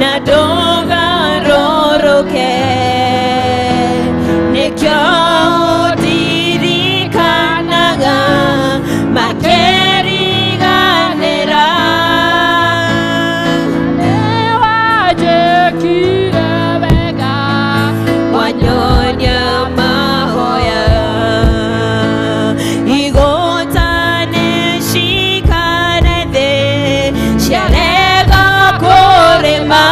Na ndũgarũrũke. Nĩkĩo ndirikanaga makĩriganĩra. Nĩwanjĩkire wega. Wanyonia mahoya. Igũta nĩcikare thĩ ciarega kũrĩma.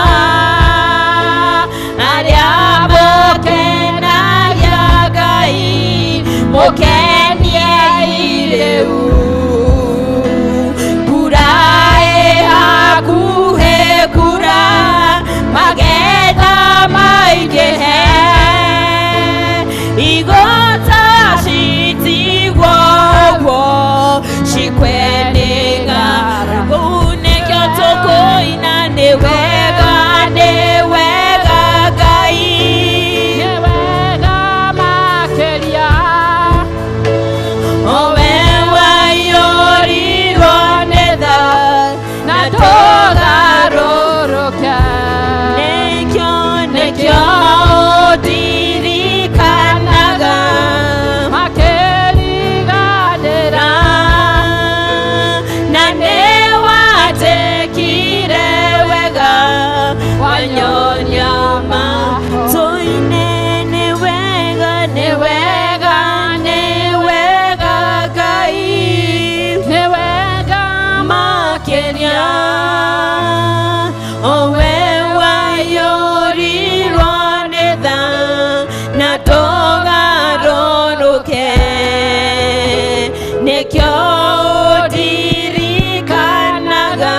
Arĩa mũkenagia Ngai mũkeniei rĩu. Mbura ĩhakuhĩ kura magetha maingĩhe. Igũta citigwo ũguo cikwenĩga. Kũu nĩkĩo tũkũina nĩ wega, nĩ wega Ngai. Nĩ wega makĩria. Owe waiyũrirwo nĩ tha na tũgarũrũke. Nĩkĩo, nĩkĩo ndirikanaga makĩriganĩra. Na nĩwanjĩkire wega wanyonia ma tũine nĩ wega, nĩ wega, nĩ wega Ngai. Nĩ wega Makĩria. Owe waiyũrirwo nĩ tha na tũgarũrũke. Nĩkĩo ndirikanaga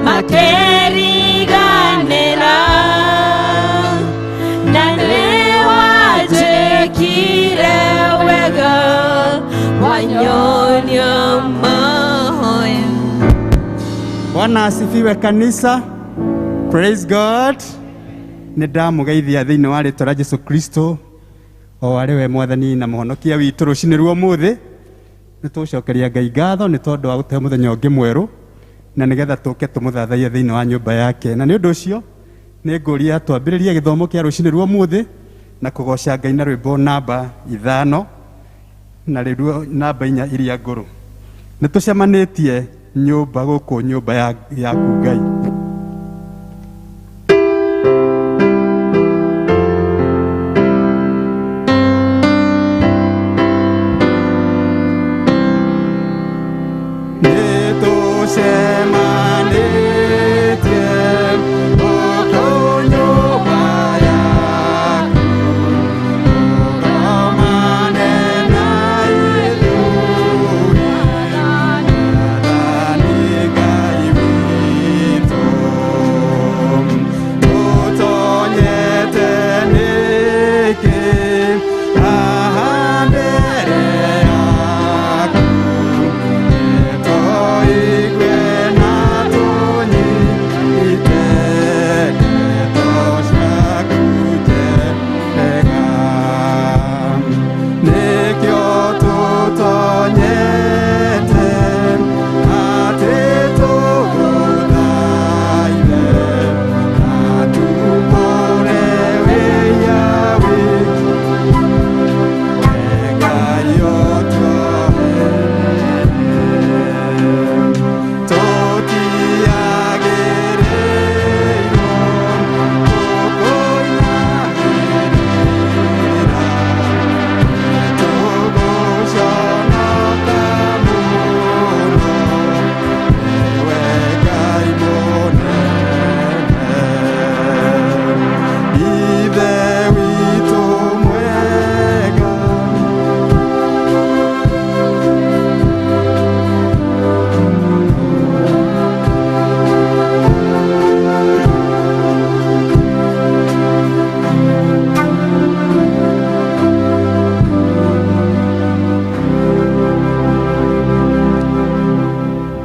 makĩriganĩra. Na nĩwanjĩkire wega wanyonia mahoya. Bwana asifiwe kanisa. Praise God. Nĩ ndamũgeithia thĩinĩ wa rĩtwa rĩa Jesu Kristo o arĩ we mwathani na mũhonokia witũ. Rũcinĩ rwa ũmũthĩ nĩ tũgũcokeria Ngai ngatho nĩ tondũ wa gũtũhe mũthenya ũngĩ mwerũ na nĩgetha tũke tũmũthathaiye thĩinĩ wa nyũmba yake. Na nĩ ũndũ ũcio nĩ ngũria twambĩrĩrie gĩthomo kĩa rũcinĩ rwa ũmũthĩ na kũgoca Ngai na rwĩmbo namba 5 na rĩruo namba 4 iria ngũrũ. Nĩ tũcemanĩtie nyũmba gũkũ nyũmba yaku Ngai.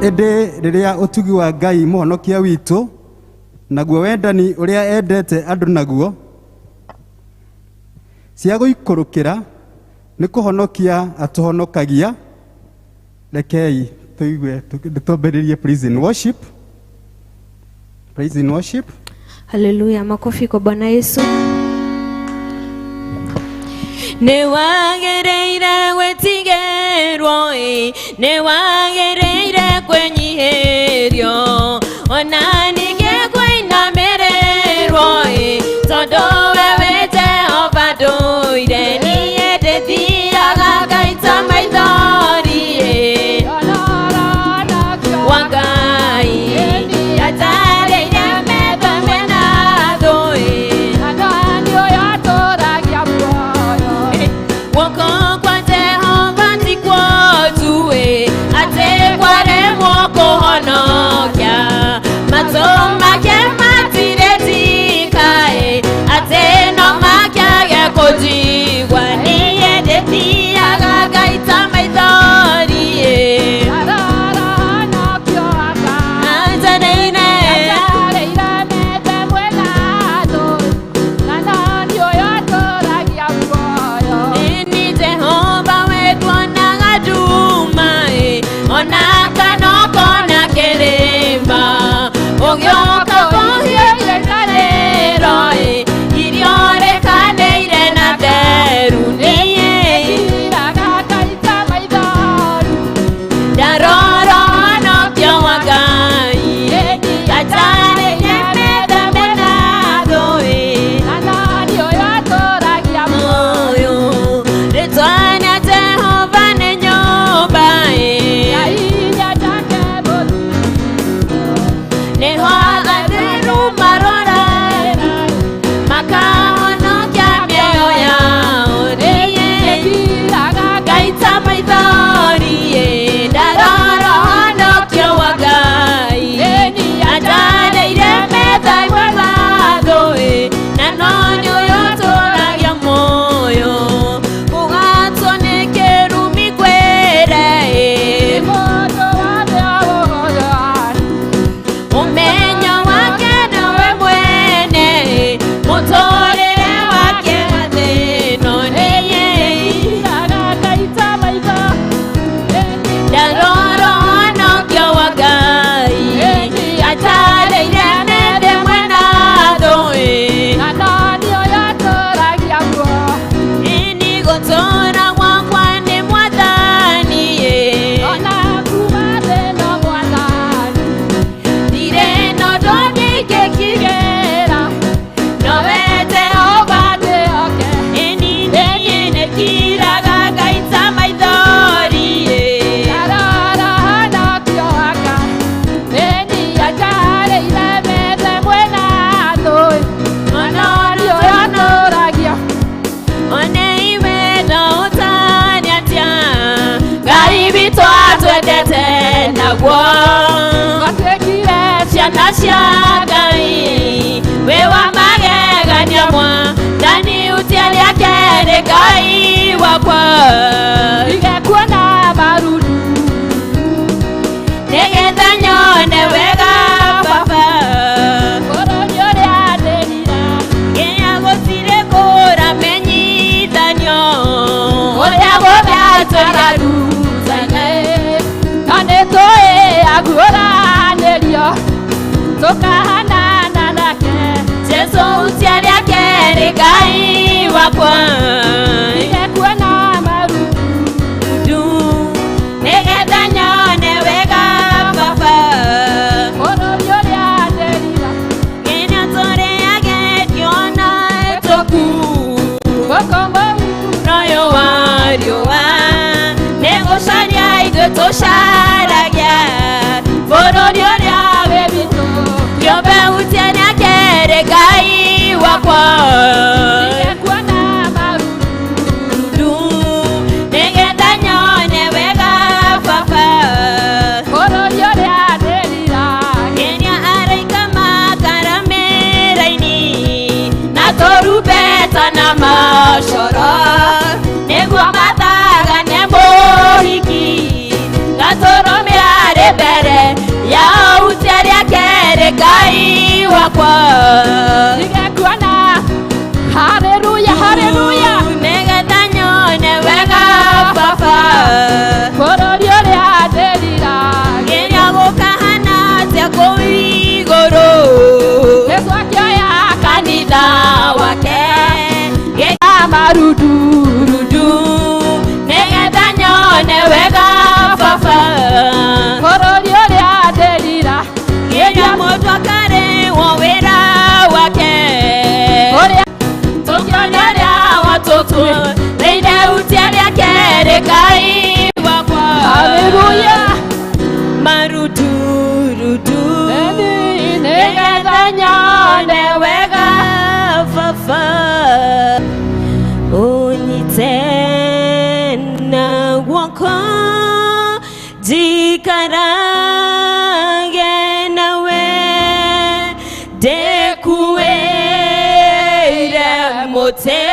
Ĩndĩ rĩrĩa ũtugi wa Ngai mũhonokia witũ naguo wendani ũrĩa endete andũ naguo cia gũikũrũkĩra nĩ kũhonokia atũhonokagia. Rekei tũigue twambĩrĩrie praise and worship. Praise and worship. Haleluya, makofi kwa Bwana Yesu. Nĩ wagĩrĩire gwĩtigĩrwo ĩ, nĩ wagĩrĩire kwĩnyihĩrio, ona ningĩ kũinamĩrĩrwo ĩ, tondũ we wĩ Jehova ndũire, niĩ ndĩthiaga ngaita maithori ĩ, wa Ngai atarĩire metha mena thũ ĩ. Guoko kwa Jehova ti kuonju ĩ, atĩ kwaremwo kũhonokia. Matũ make matirĩ tika ĩ, atĩ no makĩage kũnjigua. Niĩ ndĩthiaga ngaita maithori ĩ. Anjanĩire. Nĩ Jehova we nduonaga nduma ĩ, ona kana ũkona kĩrĩma. Ũgĩũka kũhiũrĩra ĩ, irio ũrĩkanĩire na theru. Niĩ ndarora ũhonokio wa Ngai, atarĩire metha mena thũ ĩ. Moyo, rĩtwa rĩa Jehova nĩ nyũmba ĩ. Nĩho atheru marorera, makahonokia mĩoyo yao. Niĩ ngaita maithori ĩ, ndarora ũhonokio wa Ngai. Andarĩire metha mwena thũ ĩ, na no nĩ ũyũ ũtũũragia muoyo. Kũgatwo nĩ kĩrumi kwĩre ĩ, ũmenyo wake nowe mwene, mũtũrĩre wake wa thĩno niĩ. Ndarora ũhonokio wa Ngai, atarĩire metha mwena thũ ĩ. Ĩni gũtũũra gwakwa nĩ Mwathani ĩ. Ndirĩ na ũndũ ndingĩkigĩra, nowe Jehova ĩni niĩ nĩndiraga ngaita maithori ĩ. One iwendo ũtari atĩa, Ngai witũ atwendete naguo. Ciana cia Ngai, wĩ wa magegania Mwathani hutia rĩake nĩ Ngai wakwa. Nĩgetha nyone wega Baba. Nginya gũtirĩ kũramenyithanio ũrĩa guothe tũrarutana. Tukahanana nake. Jesu hutia rĩake nĩ Ngai wakwa. Ndigekuona maru. Du nĩgetha nyone wega Baba. Bũrũri ũrĩa ndĩrira. Nginya tũrĩagerio na tũku. Gũkũ Noyo wa riũa nĩ gũcaria ithuĩ tũcaragia bũrũri ũrĩa wĩ witũ. Kĩũmbe hutia rĩake nĩ Ngai wakwa. Ndigekuona maru. Du nĩgetha nyone wega Baba. Bũrũri ũrĩa ndĩrira. Nginya araika makaramĩra-inĩ na tũrumbeta na macoro nĩguo mathagane mũhiki gatũrũme arĩ mbere ya hutia rĩake nĩ Ngai wakwa. Ndigekuona. Haleluya, haleluya. Nĩgetha nyone wega Baba. Bũrũri ũrĩa ndĩrira. Nginya gũkahana atĩa kũu igũrũ. Yesu akĩoya Mũtĩ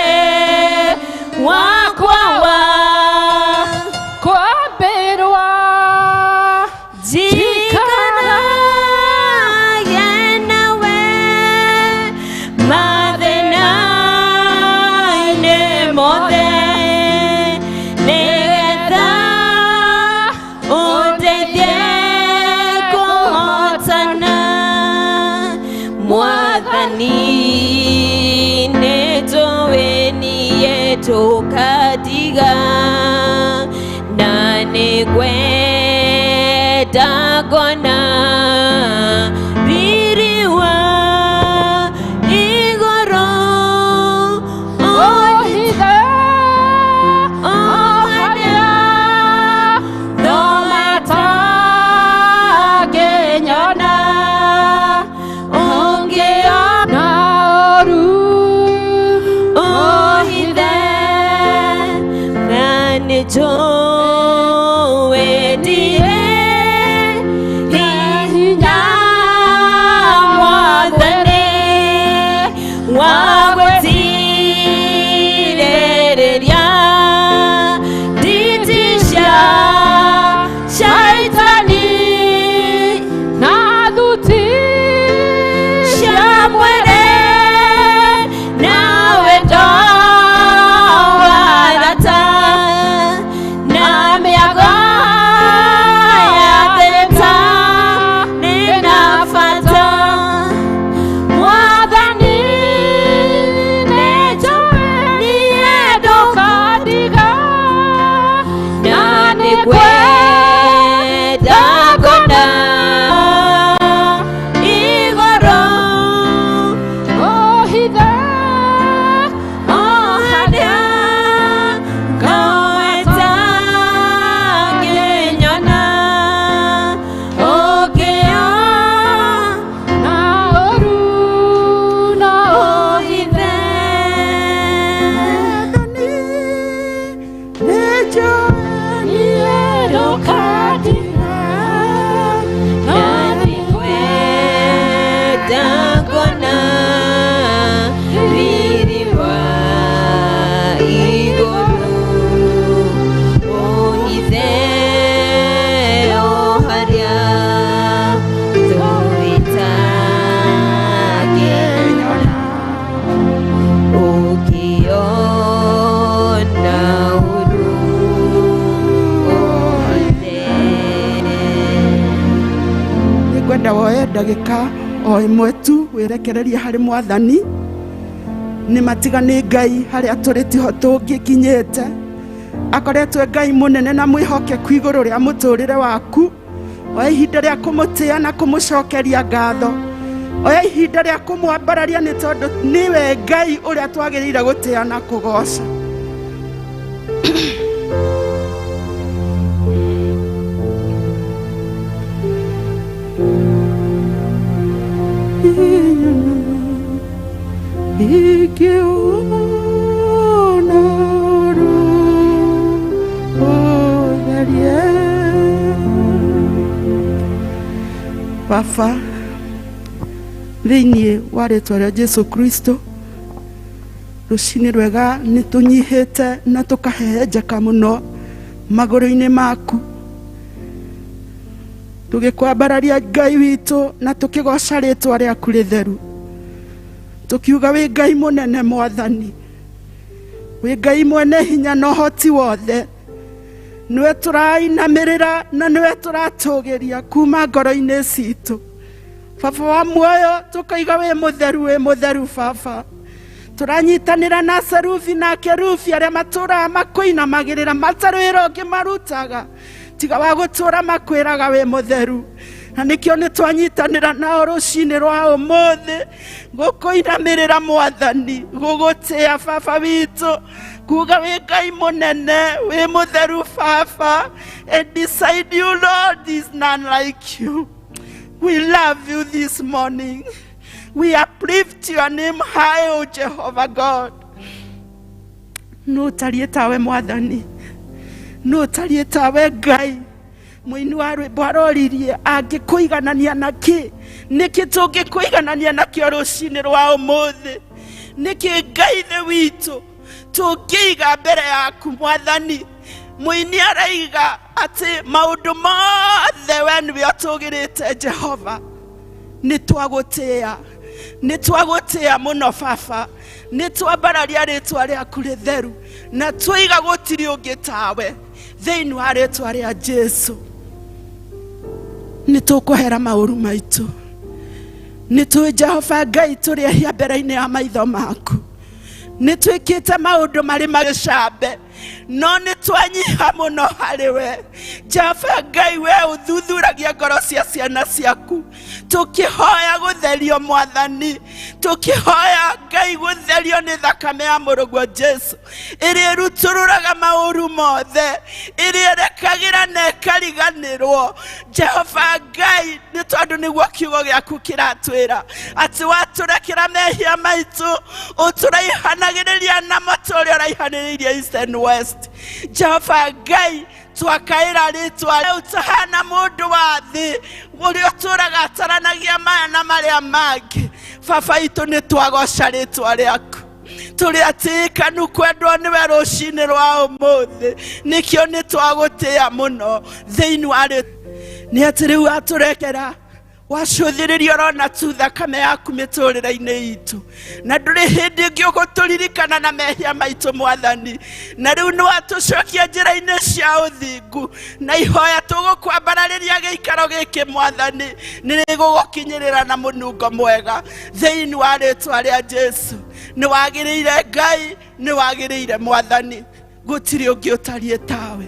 wakwa wa Kwambĩrwa Njikarage nawe mathĩna-inĩ mothe, nĩgetha ũndeithie kũhotana. Mwathani, nĩnjũĩ niĩ tũkatiga, na nĩngwenda ngona riri wa igũrũ. Ũhithe O harĩa thomatangĩnyona ũngĩona na ũru. Ũhithe, na nĩnjũĩ ndirĩ hinya, Mwathani, wa gwĩtirĩrĩria nditi cia Shaitani na thuti cia mwĩrĩ na wendo wa arata na mĩago ya thĩta nĩna bata. Mwathani, nĩnjũĩ niĩ ndũkandiga, na nĩngwenda ngona igũrũ. Ũhithe o harĩa ngaweta ngĩnyona ũngĩo na ũru na ũhithe. Niĩ ndũkandiga, na nĩngwenda ngona riri wa igũrũ. Ũhithe o harĩa tũitangĩnyona ũkĩona ũru ũhithe. Nĩngwenda woe ndagĩka o ĩmwe tu wĩrekererie harĩ Mwathani. Nĩ matiga nĩ Ngai, harĩa tũrĩ tiho tũngĩkinyĩte. Akoretwo e Ngai mũnene na mwĩhokeku igũrũ rĩa mũtũrĩre waku. Oya ihinda rĩa kũmũtĩa na kũmũcokeria ngatho. Oya ihinda rĩa kũmwambararia, nĩ tondũ nĩwe Ngai ũrĩa twagĩrĩire gũtĩa na kũgoca. Ingĩona ũru ũtherie. Baba, thĩinĩ wa rĩtwa rĩa Jesu Kristo, rũcinĩ rwega, nĩ tũnyihĩte na tũkahehenjeka mũno magũrũ-inĩ maku, tũgĩkwambararia Ngai witũ na tũkĩgoca rĩtwa rĩaku rĩtheru, tũkiuga wĩ Ngai mũnene. Mwathani, wĩ Ngai mwene hinya na ũhoti wothe. Nĩwe tũrainamĩrĩra na nĩwe tũratũgĩria kuma ngoro-inĩ citũ. Baba wa muoyo, tũkoiga wĩ mũtheru, wĩ mũtheru. Baba, tũranyitanĩra na serubi na kerubi arĩa matũraga makũinamagĩrĩra, matarĩ wĩra ũngĩ marutaga tiga wa gũtũra makwĩraga wĩ mũtheru. Na nĩkĩo nĩ twanyitanĩra nao rũcinĩ rwa ũmũthĩ gũkũinamĩrĩra, Mwathani, gũgũtĩa, Baba witũ, kuga wĩ Ngai mũnene, wĩ mũtheru, Baba. And beside you, Lord, is none like you. We love you this morning. We uplift your name high, O Jehovah God. No ũtariĩ tawe, Mwathani? No ũtariĩ tawe, Ngai? Mũini wa rwĩmbo aroririe, angĩkũiganania na kĩ? Nĩkĩ tũngĩkũiganania nakĩo rũcinĩ rwa ũmũthĩ? Nĩkĩ Ngai thĩ witũ tũngĩiga mbere yaku mwathani? Mũini araiga atĩ maũndũ mothe we nĩwe ũtũgĩrĩte Jehova. Nĩ twagũtĩĩa, nĩ twagũtĩĩa mũno baba, nĩ twambararia rĩtwa rĩaku rĩtheru na twaiga gũtirĩ ũngĩ tawe thĩinĩ wa rĩtwa rĩa Jesu. Nĩ tũkũhera maũru maitũ, nĩ tũĩ Jehova Ngai tũrĩ ehia mbere-inĩ ya maitho maku, nĩ twĩkĩte maũndũ marĩ magĩcambe, no nĩ twanyiha mũno harĩ we Jehova Ngai. We ũthuthuragia ngoro cia ciana ciaku, tũkĩhoya gũtherio mwathani, tũkĩhoya Ngai gũtherio nĩ thakame ya mũrũguo Jesu ĩrĩa ĩrutũrũraga maũru mothe, ĩrĩa ĩrekagĩra na ĩkariganĩrwo. Jehova Ngai, nĩ tondũ nĩguo kiugo gĩaku kĩratwĩra atĩ watũrekera mehia maitũ ũtũraihanagĩrĩria namo ta ũrĩa ũraihanĩrĩirie East and West. Jehova Ngai, twakaĩra rĩtwa rĩu tũhana mũndũ wa thĩ ũrĩa ũtũraga ataranagia maya na marĩa mangĩ. Baba itũ, nĩ twagoca rĩtwa rĩaku, tũrĩ atĩĩkanu kwendwo nĩwe rũcinĩ rwa ũmũthĩ, nĩkĩo nĩ twagũtĩĩa mũno thĩinĩ wa rĩ nĩ atĩ rĩu watũrekera wacũthĩrĩria ũrona tu thakame yaku mĩtũrĩre-inĩ itũ, na ndũrĩ hĩndĩ ĩngĩ ũgũtũririkana na mehia maitũ mwathani. Na rĩu nĩ watũcokia njĩra-inĩ cia ũthingu, na ihoya tũgũkwambararĩria gĩikaro gĩkĩ mwathani nĩ rĩgũgũkinyĩrĩra na mũnungo mwega thĩinĩ wa rĩtwa rĩa Jesu. Nĩ wagĩrĩire Ngai, nĩ wagĩrĩire mwathani, gũtirĩ ũngĩ ũtariĩ tawe.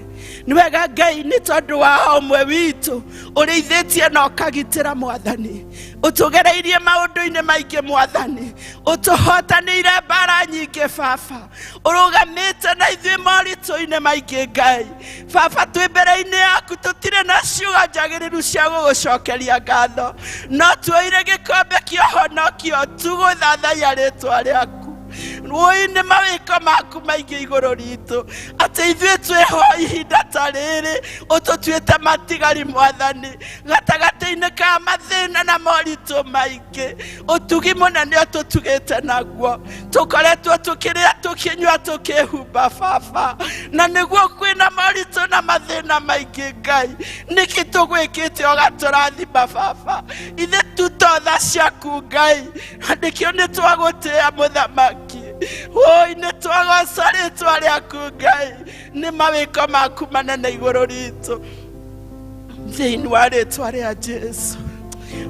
Nĩ wega Ngai, nĩ tondũ wa ũmwe witũ ũrĩithĩtie na ũkagitĩra mwathani, ũtũgereirie maũndũ-inĩ maingĩ mwathani, ũtũhotanĩire mbara nyingĩ baba, ũrũgamĩte na ithuĩ moritũ-inĩ maingĩ Ngai. Baba, twĩ mbere-inĩ yaku tũtirĩ na ciugo njagĩrĩru cia gũgũcokeria ngatho, no tuoire gĩkombe kĩa ũhonokio tugũthathaiya rĩtwa rĩaku. Wũi nĩ mawĩko maku maingĩ igũrũ ritũ atĩ ithuĩ twĩho ihinda ta rĩrĩ, ũtũtuĩte matigari mwathani gatagatĩ-inĩ ka mathĩna na moritũ maingĩ. Ũtugi mũnene ũtũtugĩte naguo, tũkoretwo tũkĩrĩa, tũkĩnyua, tũkĩhumba baba, na nĩguo kwĩna moritũ na mathĩna maingĩ Ngai. Nĩkĩ tũgwĩkĩte ũgatũrathima baba? Ithe tutotha ciaku Ngai, na nĩkĩo nĩ twagũtĩĩa mũthamaki. Woi, nĩ twagoca rĩtwa rĩaku Ngai, nĩ mawĩko maku manene igũrũ ritũ thĩinĩ wa rĩtwa rĩa Jesu.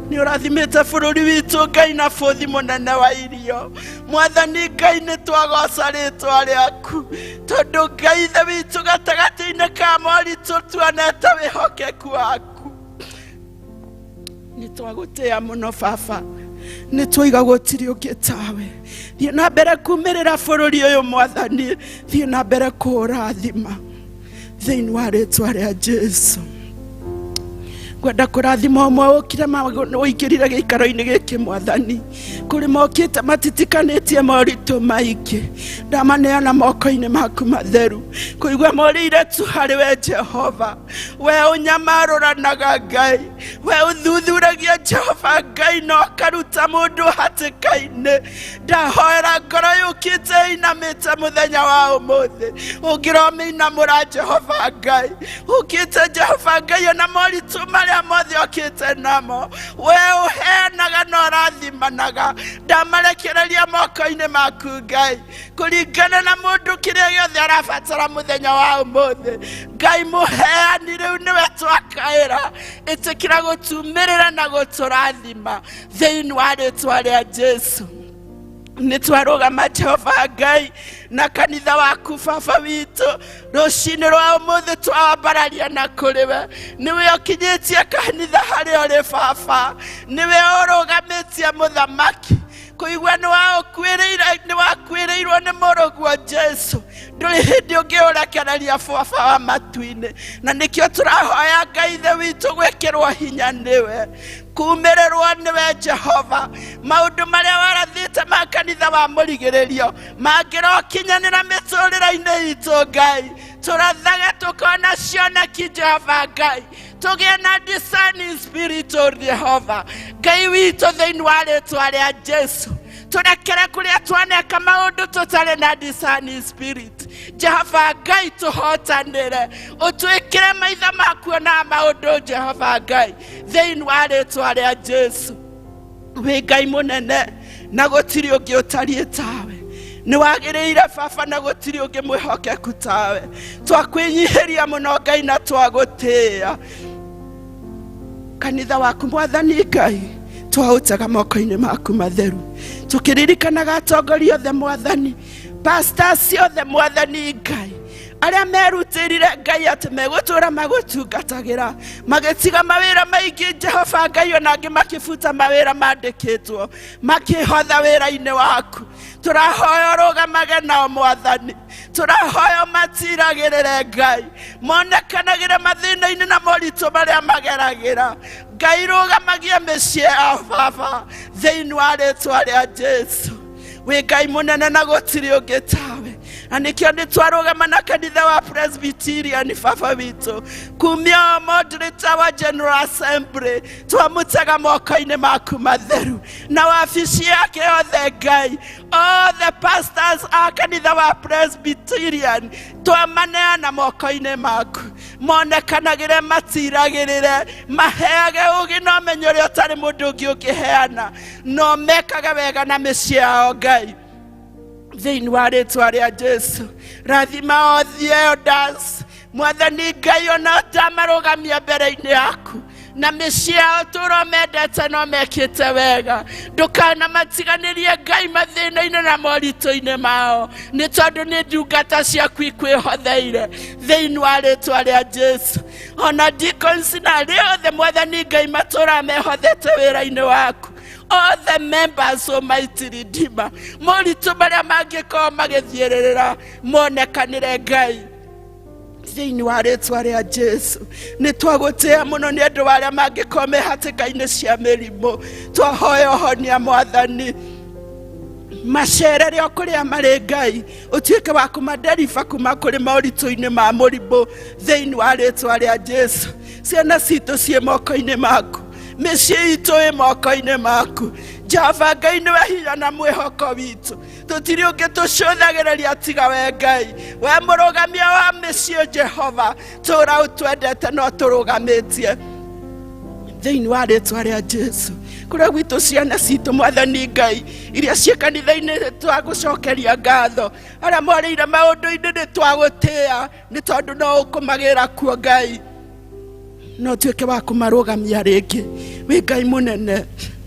Nĩ ũrathimĩte bũrũri witũ Ngai na bũthi mũnene wa irio mwathani Ngai, nĩ twagoca rĩtwa rĩaku tondũ Ngai ithe witũ gatagatĩ-inĩ ka moritũ tuonete wĩhokeku waku. Nĩ twagũtĩĩa mũno baba, nĩ twaiga gũtirĩ ũngĩ tawe. Thiĩ na mbere kumĩrĩra bũrũri ũyũ mwathani, thiĩ na mbere kũũrathima thĩinĩ wa rĩtwa rĩa Jesu. Ngwenda kũrathima ũmwe ũkire ũingĩrire gĩikaro-inĩ gĩkĩ mwathani, kũrĩ mokĩte matitikanĩtie moritũ maingĩ, ndamaneana moko-inĩ maku matheru, kũigua morĩire tu harĩ we Jehova. We ũnyamarũranaga Ngai, we ũthuthuragia Jehova Ngai na ũkaruta mũndũ hatĩka-inĩ. Ndahoera ngoro yũkĩte ĩinamĩte mũthenya wa ũmũthĩ, ũngĩromĩinamũra Jehova Ngai. Ũkĩte Jehova Ngai ona moritũ marĩa mothe okĩte namo, we ũheanaga na ũrathimanaga, ndamarekereria moko-inĩ maku Ngai, kũringana na mũndũ kĩrĩa gĩothe arabatara mũthenya wa ũmũthĩ. Ngai mũheani, rĩu nĩwe twakaĩra, ĩtĩkĩra gũtumĩrĩra na gũtũrathima thĩinĩ wa rĩtwa rĩa Jesu. Nĩ twarũgama Jehova Ngai na kanitha waku baba witũ rũcinĩ rwa ũmũthĩ, twawambararia na kũrĩ we. Nĩwe ũkinyĩtie kanitha harĩa ũrĩ baba, nĩwe ũrũgamĩtie mũthamaki, kũigua nĩ wakuĩrĩirwo nĩ mũrũguo Jesu, ndũrĩ hĩndĩ ũngĩ ũrekereria baba wa matu-inĩ. Na nĩkĩo tũrahoya Ngai ithe witũ gwĩkĩrwo hinya nĩwe, kumĩrĩrwo nĩwe Jehova. Maũndũ marĩa warathĩte ma kanitha wa mũrigĩrĩrio mangĩrokinyanĩra mĩtũrĩre-inĩ itũ Ngai. Tũrathage tũkona cioneki Jehova Ngai, tũgĩe na discerning spirit o Jehova Ngai witũ, thĩinĩ wa rĩtwa rĩa Jesu. Tũrekere kũrĩa twaneka maũndũ tũtarĩ na discerning spirit. Jehova Ngai, tũhotanĩre, ũtwĩkĩre maitho maku na maũndũ Jehova Ngai, thĩinĩ wa rĩtwa rĩa Jesu. Wĩ Ngai mũnene na gũtirĩ ũngĩ ũtariĩ tawe, nĩ wagĩrĩire baba, na gũtirĩ ũngĩ mwĩhokeku tawe. Twakwĩnyihĩria mũno Ngai na twagũtĩĩa. Kanitha waku Mwathani Ngai twaũtega moko-inĩ maku matheru, tũkĩririkanaga atongoria othe Mwathani, pastors othe Mwathani Ngai, arĩa merutĩrire Ngai atĩ megũtũra magũtungatagĩra, magĩtiga mawĩra maingĩ Jehova Ngai, ona angĩ makĩbuta mawĩra mandĩkĩtwo, makĩhotha wĩra-inĩ waku. Tũrahoya ũrũgamage nao Mwathani, tũrahoya matiragĩrĩre Ngai, monekanagĩre mathĩna-inĩ na moritũ marĩa mageragĩra. Ngai, rũgamagie mĩciĩ yao baba, thĩinĩ wa rĩtwa rĩa Jesu. Wĩ Ngai mũnene na gũtirĩ ũngĩ tawe, na nĩkĩo nĩ twarũgama na kanitha wa Presbyterian baba witũ, kumia moderator wa General Assembly twamũtega moko-inĩ maku matheru na wabici yake yothe Ngai. All the pastors a kanitha wa Presbyterian twamaneana moko-inĩ maku, monekanagĩre, matiragĩrĩre, maheage ũgĩ na ũmenyo ũrĩa ũtarĩ mũndũ ũngĩ ũngĩheana, no mekage wega na mĩciĩ yao Ngai, thĩinĩ wa rĩtwa rĩa Jesu. Rathima othe elders Mwathani Ngai, ona ũtamarũgamia mbere-inĩ yaku na mĩciĩ yao tũra mendete no mekĩte wega. Ndũkanamatiganĩrie Ngai mathĩna-inĩ na moritũ-inĩ mao, nĩ tondũ nĩ ndungata ciaku ikwĩhotheire, thĩinĩ wa rĩtwa rĩa Jesu. Ona deacons na arĩa othe Mwathani Ngai matũra mehothete wĩra-inĩ waku, all the members, Almighty Redeemer, moritũ marĩa mangĩkorwo magĩthiĩrĩrĩra monekanĩre Ngai, thĩinĩ wa rĩtwa rĩa Jesu. Nĩ twagũtĩĩa mũno nĩ ũndũ wa arĩa mangĩkorwo me hatĩka-inĩ cia mĩrimũ. Twahoya ũhonia Mwathani, macerere o kũrĩa marĩ Ngai, ũtuĩke wa kũmaderiba kuma kũrĩ moritũ-inĩ ma mũrimũ, thĩinĩ wa rĩtwa rĩa Jesu. Ciana citũ ciĩ moko-inĩ maku, mĩciĩ itũ ĩ moko-inĩ maku Jehova Ngai. Nĩwe hinya na mwĩhoko witũ, tũtirĩ ũngĩ tũcũthagĩrĩria tiga we Ngai. We mũrũgamia wa mĩciĩ Jehova, tũra ũtwendete no tũrũgamĩtie, thĩinĩ wa rĩtwa rĩa Jesu. Kũrĩa gwitũ ciana citũ Mwathani Ngai iria ciĩ kanitha-inĩ, twagũcokeria ngatho. Arĩa morĩire maũndũ-inĩ, nĩ twagũtĩĩa nĩ tondũ no ũkũmagĩra kuo Ngai, no tuĩke wa kũmarũgamia rĩngĩ. Wĩ Ngai mũnene,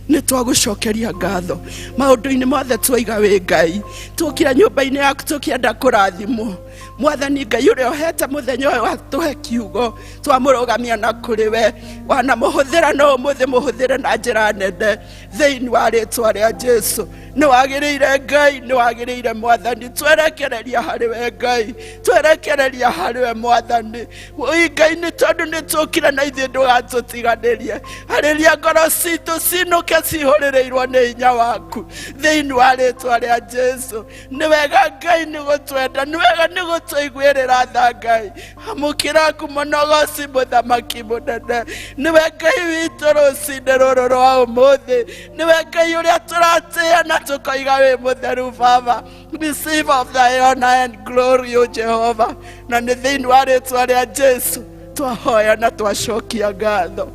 nĩ twagũcokeria ngatho maũndũ-inĩ mothe. Twaiga wĩ Ngai, tũkira nyũmba-inĩ yaku tũkĩenda kũrathimwo. Mwathani Ngai ũrĩa ũhete mũthenya ũyũ watũhe kiugo, twamũrũgamia na kũrĩ we. Wanamũhũthĩra no ũmũthĩ mũhũthĩre na njĩra nene, thĩinĩ wa rĩtwa rĩa Jesu. Nĩ wagĩrĩire Ngai, nĩ wagĩrĩire Mwathani. Twerekereria harĩ we Ngai, twerekereria harĩ we Mwathani. Oi Ngai, nĩ tondũ nĩ tũkire na ithuĩ, ndũgatũtiganĩrie. Arĩria ngoro citũ cinũke cihũrĩrĩirwo nĩ hinya waku, thĩinĩ wa rĩtwa rĩa Jesu. Nĩ wega Ngai nĩ gũtwenda, nĩ wega nĩ gũtũiguĩrĩra tha Ngai. Amũkĩra ngumo na ũgoci, mũthamaki mũnene. Nĩwe Ngai witũ rũcinĩ rũrũ rwa ũmũthĩ, nĩwe Ngai ũrĩa tũratĩĩa na tũkoiga wĩ mũtheru baba. Receive of thy honor and glory, O Jehovah. Na nĩ thĩinĩ wa rĩtwa rĩa Jesu twahoya na twacokia ngatho.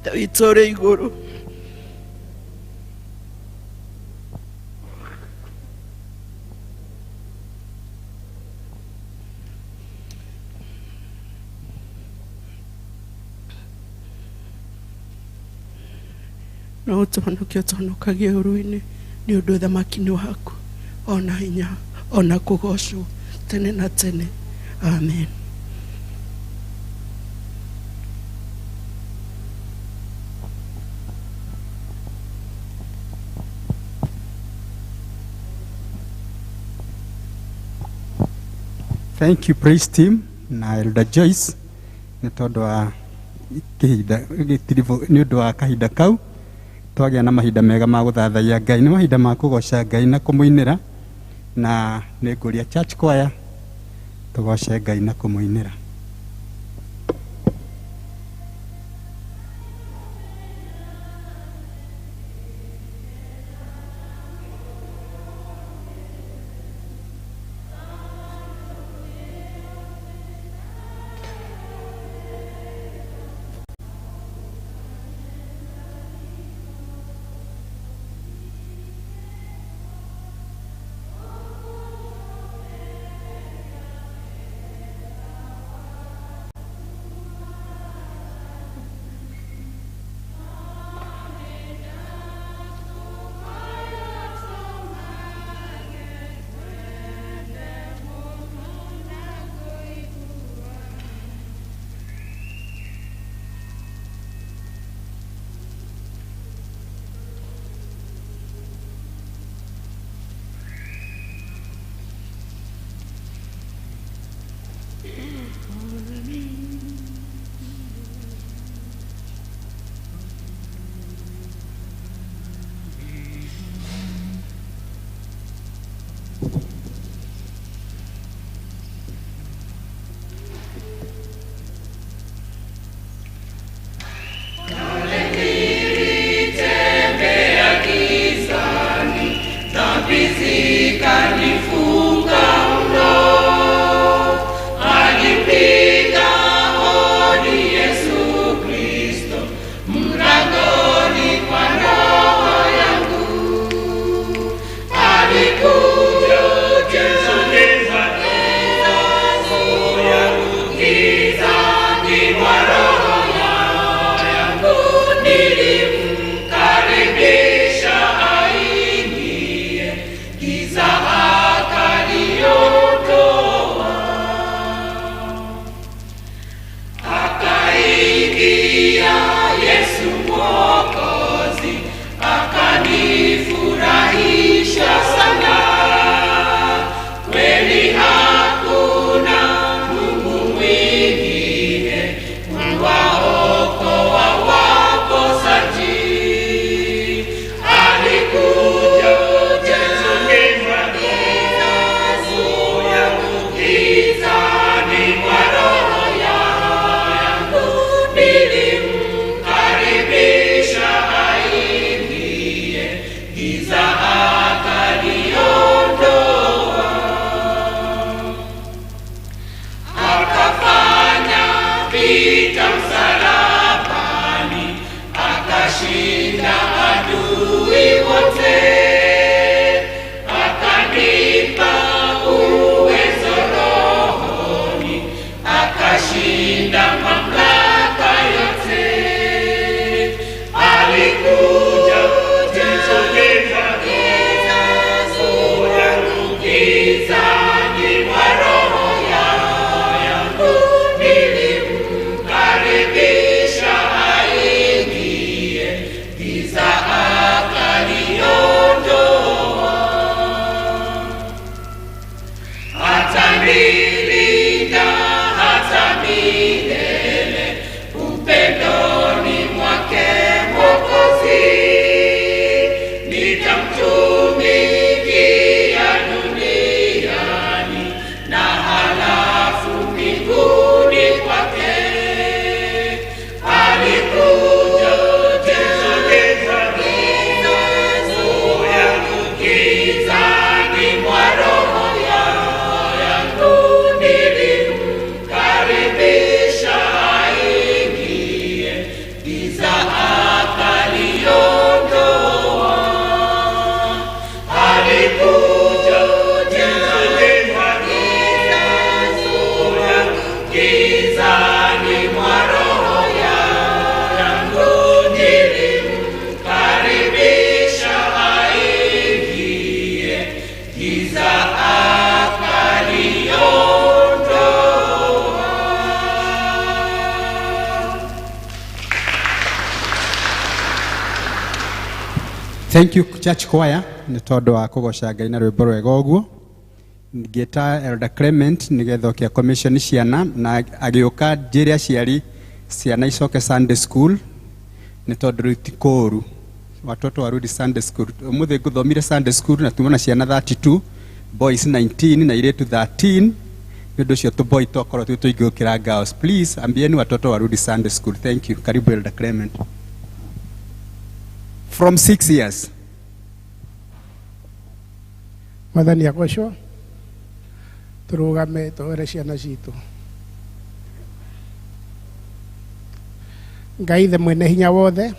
Ithe witũ ũrĩ igũrũ. No ũtũhonokie, ũtũhonokagie ũru-inĩ, nĩ ũndũ ũthamaki nĩ waku, ona hinya, ona kũgocwo tene na tene. Amen. Thank you, praise team na Elder Joyce, nĩ tondũ wa kĩhinda nĩ ũndũ wa kahinda kau twagĩa na mahinda mega ma gũthathaiya Ngai. Nĩ mahinda ma kũgoca Ngai na kũmũinĩra, na nĩ ngũria church choir. Tũgoce Ngai na kũmũinĩra. Thank you, church choir, nĩ tondũ wa kũgoca Ngai na rwĩmbo rwega ũguo. Ngĩta Elder Clement nĩgetha oke commission ciana, na agĩũka njĩre aciari ciana icoke Sunday school, nĩ tondũ rĩu ti kũũru watoto warudi Sunday school. Ũmũthĩ ngũthomire Sunday school na tuma na ciana 32, boys 19 na airĩtu 13. Nĩ ũndũ ũcio tũboy twakorwo twĩ tũingĩ gũkĩra girls. Please ambieni watoto warudi Sunday school. Thank you. Karibu Elder Clement. From 6 years. Mwathani agocwo. Tũrũgame tũhere ciana citũ. Ngai ithe mwene hinya wothe,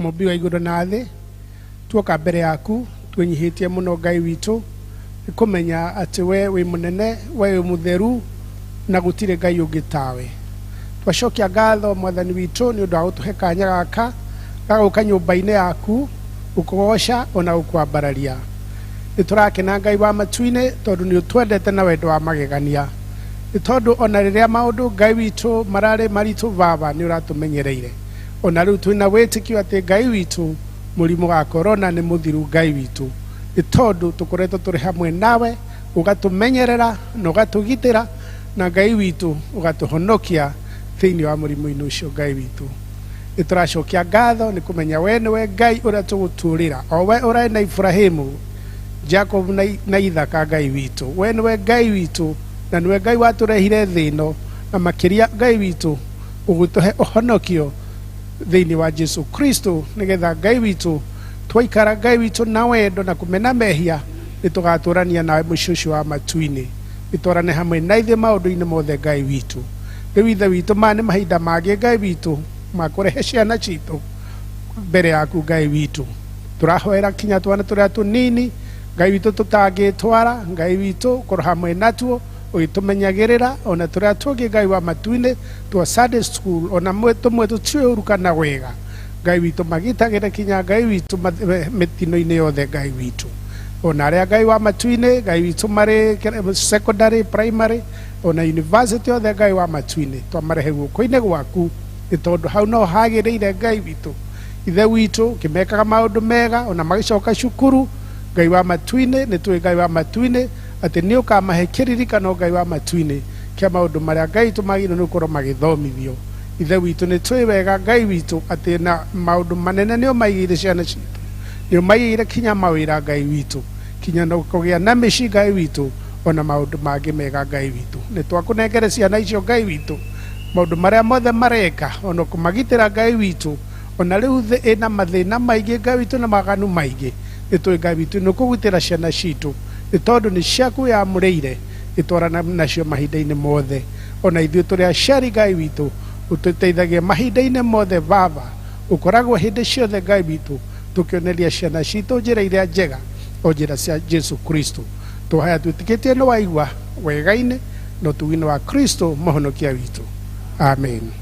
mũmbi wa igũrũ na thĩ, tuoka mbere yaku twĩnyihĩtie mũno Ngai witũ, nĩ kũmenya atĩ we wĩ mũnene, we wĩ mũtheru na gũtirĩ Ngai ũngĩ tawe. Twacokia ngatho Mwathani witũ nĩ ũndũ wa gũtũhe kanya gaka ga gũka nyũmba-inĩ yaku gũkũgoca ona gũkwambararia. Nĩ tũrakena Ngai wa matu-inĩ tondũ nĩ ũtwendete na wendo wa magegania. Nĩ tondũ ona rĩrĩa maũndũ Ngai witũ mararĩ maritũ baba nĩ ũratũmenyereire. Ona rĩu twĩna wĩtĩkio atĩ Ngai witũ mũrimũ wa korona nĩ mũthiru Ngai witũ. Nĩ tondũ tũkoretwo tũrĩ hamwe nawe, ũgatũmenyerera na ũgatũgitĩra, na Ngai witũ ũgatũhonokia thĩinĩ wa mũrimũ-inĩ ũcio Ngai witũ. Nĩ tũracokia ngatho nĩ kũmenya we nĩwe Ngai ũrĩa tũgũtũũrĩra, o we ũrarĩ na Iburahĩmu, Jacob na Ithaka Ngai witũ. We nĩwe Ngai witũ na nĩwe Ngai watũrehire thĩ ĩno, na makĩria Ngai witũ ũgũtũhe ũhonokio thĩinĩ wa Jesu Kristo, nĩgetha Ngai witũ twaikara Ngai witũ na wendo na kũmena mehia nĩ tũgatũrania nawe mũciĩ ũcio wa matu-inĩ. Nĩtwarane hamwe na ithuĩ maũndũ-inĩ mothe Ngai witũ. Rĩu ithe witũ maya nĩ mahinda mangĩ Ngai witũ ma kũrehe ciana citũ mbere yaku Ngai witũ. Tũrahoera kinya twana tũrĩa tũnini Ngai witũ tũtangĩtwara, Ngai witũ korwo hamwe natuo ũgĩtũmenyagĩrĩra, ona tũrĩa tũngĩ Ngai wa matu-inĩ twa Sunday school, ona tũmwe tũtiũĩ ũru kana wega Ngai witũ magitagĩre kinya Ngai witũ mĩtino-inĩ yothe Ngai witũ. Ona arĩa Ngai wa matu-inĩ Ngai witũ marĩ secondary, primary, ona university yothe Ngai wa matu-inĩ twamarehe guoko-inĩ gwaku, nĩ tondũ hau no hagĩrĩire Ngai witũ. Ithe witũ kĩmekaga maũndũ mega ona magĩcoka cukuru Ngai wa matu-inĩ, nĩ tũĩ Ngai wa matu-inĩ atĩ nĩ ũkamahe kĩririkano Ngai wa matu-inĩ kĩa maũndũ marĩa Ngai witũ magĩrĩirwo nĩ gũkorwo magĩthomithio. Ithe witũ nĩ tũĩ wega Ngai witũ atĩ na maũndũ manene nĩ ũmaigĩire ciana citũ, nĩ ũmaigĩire kinya mawĩra Ngai witũ, kinya na kũgĩa na mĩciĩ Ngai witũ, ona maũndũ mangĩ mega Ngai witũ. Nĩ twakũnengere ciana icio Ngai witũ maũndũ marĩa mothe mareka, ona kũmagitĩra Ngai witũ. Ona rĩu thĩ ĩna mathĩna maingĩ Ngai witũ na maganu maingĩ, nĩ tũĩ Ngai witũ nĩ ũkũgitĩra ciana citũ, nĩ tondũ nĩ ciaku wĩamũrĩire, ĩtwarana nacio mahinda-inĩ mothe. Ona ithuĩ tũrĩ aciari Ngai witũ ũtũteithagia mahinda-inĩ mothe Baba, ũkoragwo hĩndĩ ciothe Ngai witũ tũkĩoneria ciana citũ njĩra iria njega, o njĩra cia Jesu Kristo. Tũhaya twĩtĩkĩtie nĩ waigua wega-inĩ na ũtugi-inĩ wa Kristo mũhonokia witũ. Amen.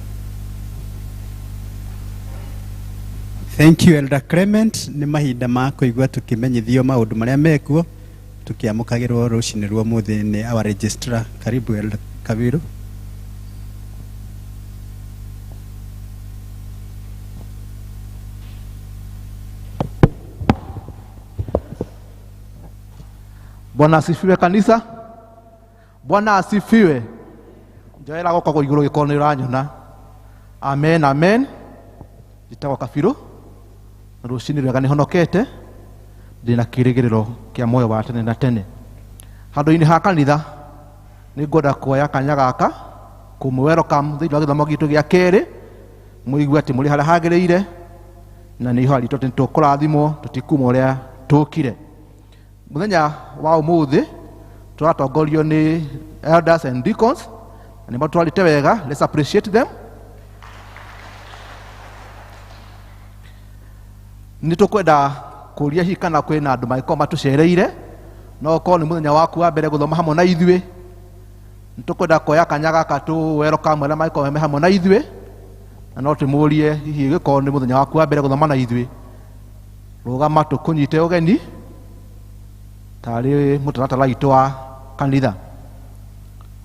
Thank you Elder Clement. Nĩ mahinda ma kũigua tũkĩmenyithio maũndũ marĩa mekuo tũkĩamũkagĩrwo rũcinĩ rwa ũmũthĩ nĩ our registrar. Karibu Elder Kabiru. Bwana asifiwe kanisa. Bwana asifiwe. Njoera guoko igũrũ gĩkorwo nĩ ũranyona. Amen, amen. Njĩtagwo Kabiru. Na rũcinĩ rwega nĩ honokete, ndĩna kĩrĩgĩrĩro kĩa muoyo wa tene na tene. Handũ-inĩ ha kanitha nĩ ngwenda kuoya kanya gaka kũmũ welcome thĩinĩ wa gĩthomo gitũ gĩa kerĩ, mũigue atĩ mũrĩ harĩa hagĩrĩire, na nĩ ihoya ritũ atĩ nĩtũkũrathimwo tũtikuma ũrĩa tũkire. Mũthenya wa ũmũthĩ tũratongorio nĩ elders and deacons, na nĩ matwarĩte wega. Let's appreciate them. Nĩ tũkwenda kũria hihi kana kwĩna andũ mangĩkorwo matũcereire, no ũkorwo nĩ mũthenya waku wa mbere gũthoma hamwe na ithuĩ. Nĩ tũkwenda kuoya kanya gaka tũ welcome arĩa mangĩkorwo me hamwe na ithuĩ, na no tũmũrie hihi gĩkorwo nĩ mũthenya waku wa mbere gũthoma na ithuĩ, rũgama tũkũnyite ũgeni tarĩ mũtaratara witũ wa kanitha.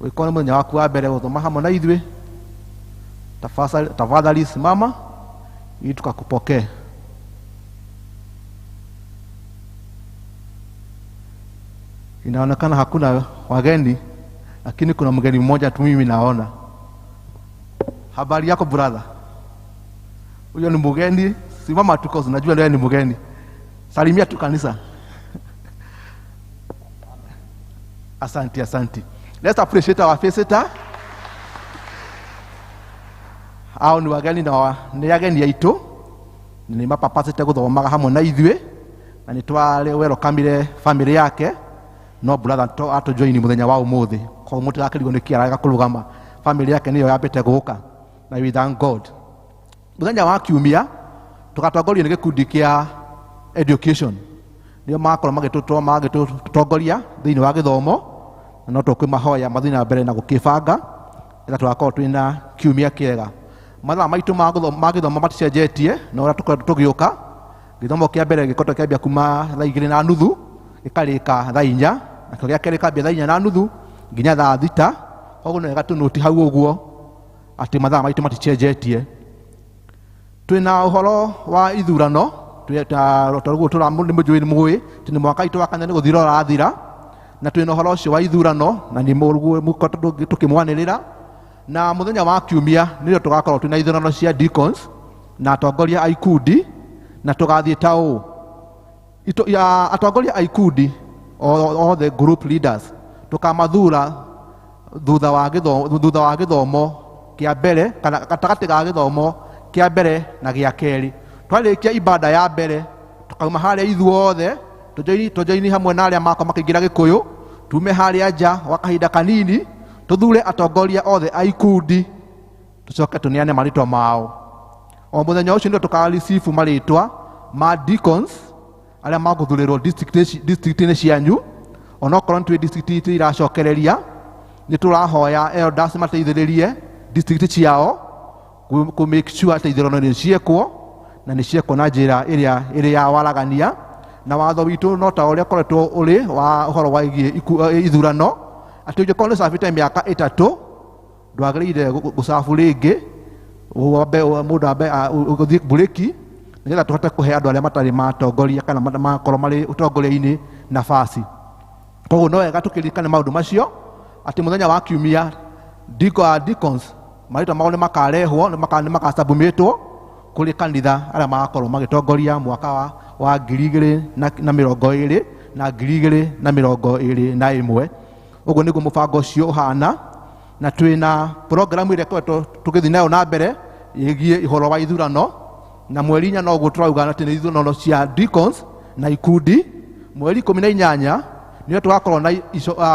Ũngĩkorwo nĩ mũthenya waku wa mbere gũthoma hamwe na ithuĩ, tafadhali simama ili tukakupokee. Inaonekana hakuna wageni, lakini kuna mgeni mmoja tu mimi naona. Habari yako brother? Huyo ni mgeni, simama tu kwa unajua leo ni mgeni. Salimia tu kanisa. Asante, asante. Let's appreciate our visitor. Ao nĩ ageni na nĩ ageni aitũ, nĩ mapapacĩte gũthomaga hamwe na ithuĩ, na nĩ twarĩ welcome family yake, no brother to atũjoini mũthenya wa ũmũthĩ, koguo mũtirakĩrigwo nĩ kĩara kũrũgama. Family yake nĩyo yambĩte gũka, na we thank God. Mũthenya wa kiumia tũgatongorio nĩ gĩkundi kĩa education, nĩo magakorwo magĩtũtongoria thĩinĩ wa gĩthomo, na no tũkwĩmahoya mathiĩ na mbere na gũkĩbanga nĩgetha tũgakorwo twĩna kiumia kĩega. Mathaa maitũ ma gĩthomo maticenjetie na ũrĩa tũkoretwo tũgĩũka. Gĩthomo kĩa mbere gĩkoretwo kĩambia kuma thaa 2:30 gĩkarĩka thaa 4, nakĩo gĩa kerĩ gĩkambia thaa 4:30 nginya thaa 6. Koguo nĩ wega tũnũti hau ũguo atĩ mathaa maitũ maticenjetie. Twĩna ũhoro wa ithurano, toguo nĩ mũnjũĩ nĩ mũĩ atĩ nĩ mwaka witũ wa kanitha nĩ gũthira ũrathira, na twĩna ũhoro ũcio wa ithurano na nĩ mũkoretwo tũkĩmwanĩrĩra. Na mũthenya wa kiumia nĩrĩo tũgakorwo twĩna ithurano cia deacons na atongoria a ikundi, na tũgathiĩ ta ũũ. Atongoria a ikundi, all the group leaders, tũkamathura thutha wa gĩthomo kĩa mbere kana gatagatĩ ga gĩthomo kĩa mbere na gĩa kerĩ. Twarĩkia ibada ya mbere tukauma harĩa ithuothe tũjoini hamwe na arĩa makorwo makĩingĩra Gĩkũyũ, tume harĩa nja gwa kahinda kanini, tũthure atongoria othe a ikundi, tũcoke tũneane marĩtwa mao. O mũthenya ũcio nĩguo tũkareceive marĩtwa ma deacons arĩa magũthurĩrwo district-inĩ cianyu. Onokorwo nĩ twĩ district itũ iracokereria, nĩ tũrahoya elders mateithĩrĩrie district ciao kũ make sure atĩ ithurano nĩ ciekwo na nĩ ciekwo na njĩra ĩrĩa ĩrĩ ya waragania. Na watho witũ no ta ũrĩa ũkoretwo ũrĩ wa ũhoro wĩgiĩ ithurano, atĩ ũngĩkorwo nĩ ũcabĩte mĩaka 3 ndwagĩrĩire gũcabu rĩngĩ, wambe mũndũ ambe ũthiĩ mburĩki nĩgetha tũhote kũhe andũ arĩa matarĩ matongoria kana makorwo marĩ ũtongoria-inĩ nafasi. Koguo no wega tũkĩririkane maũndũ macio atĩ mũthenya wa kiumia deacons marĩtwa mao nĩ makarehwo, nĩ makasubmitwo kũrĩ kanitha arĩa magakorwo magĩtongoria mwaka wa ngiri igĩrĩ na mĩrongo ĩrĩ na ngiri igĩrĩ na mĩrongo ĩrĩ na ĩmwe. Ũguo nĩguo mũbango ũcio ũhana, na twĩna programu ĩrĩa ĩkoretwo tũgĩthiĩ nayo na mbere ĩgiĩ ũhoro wa ithurano. Na mweri 4 noguo tũrauga atĩ nĩ ithurano cia deacons na ikundi. Mweri 18 nĩyo tũgakorwo na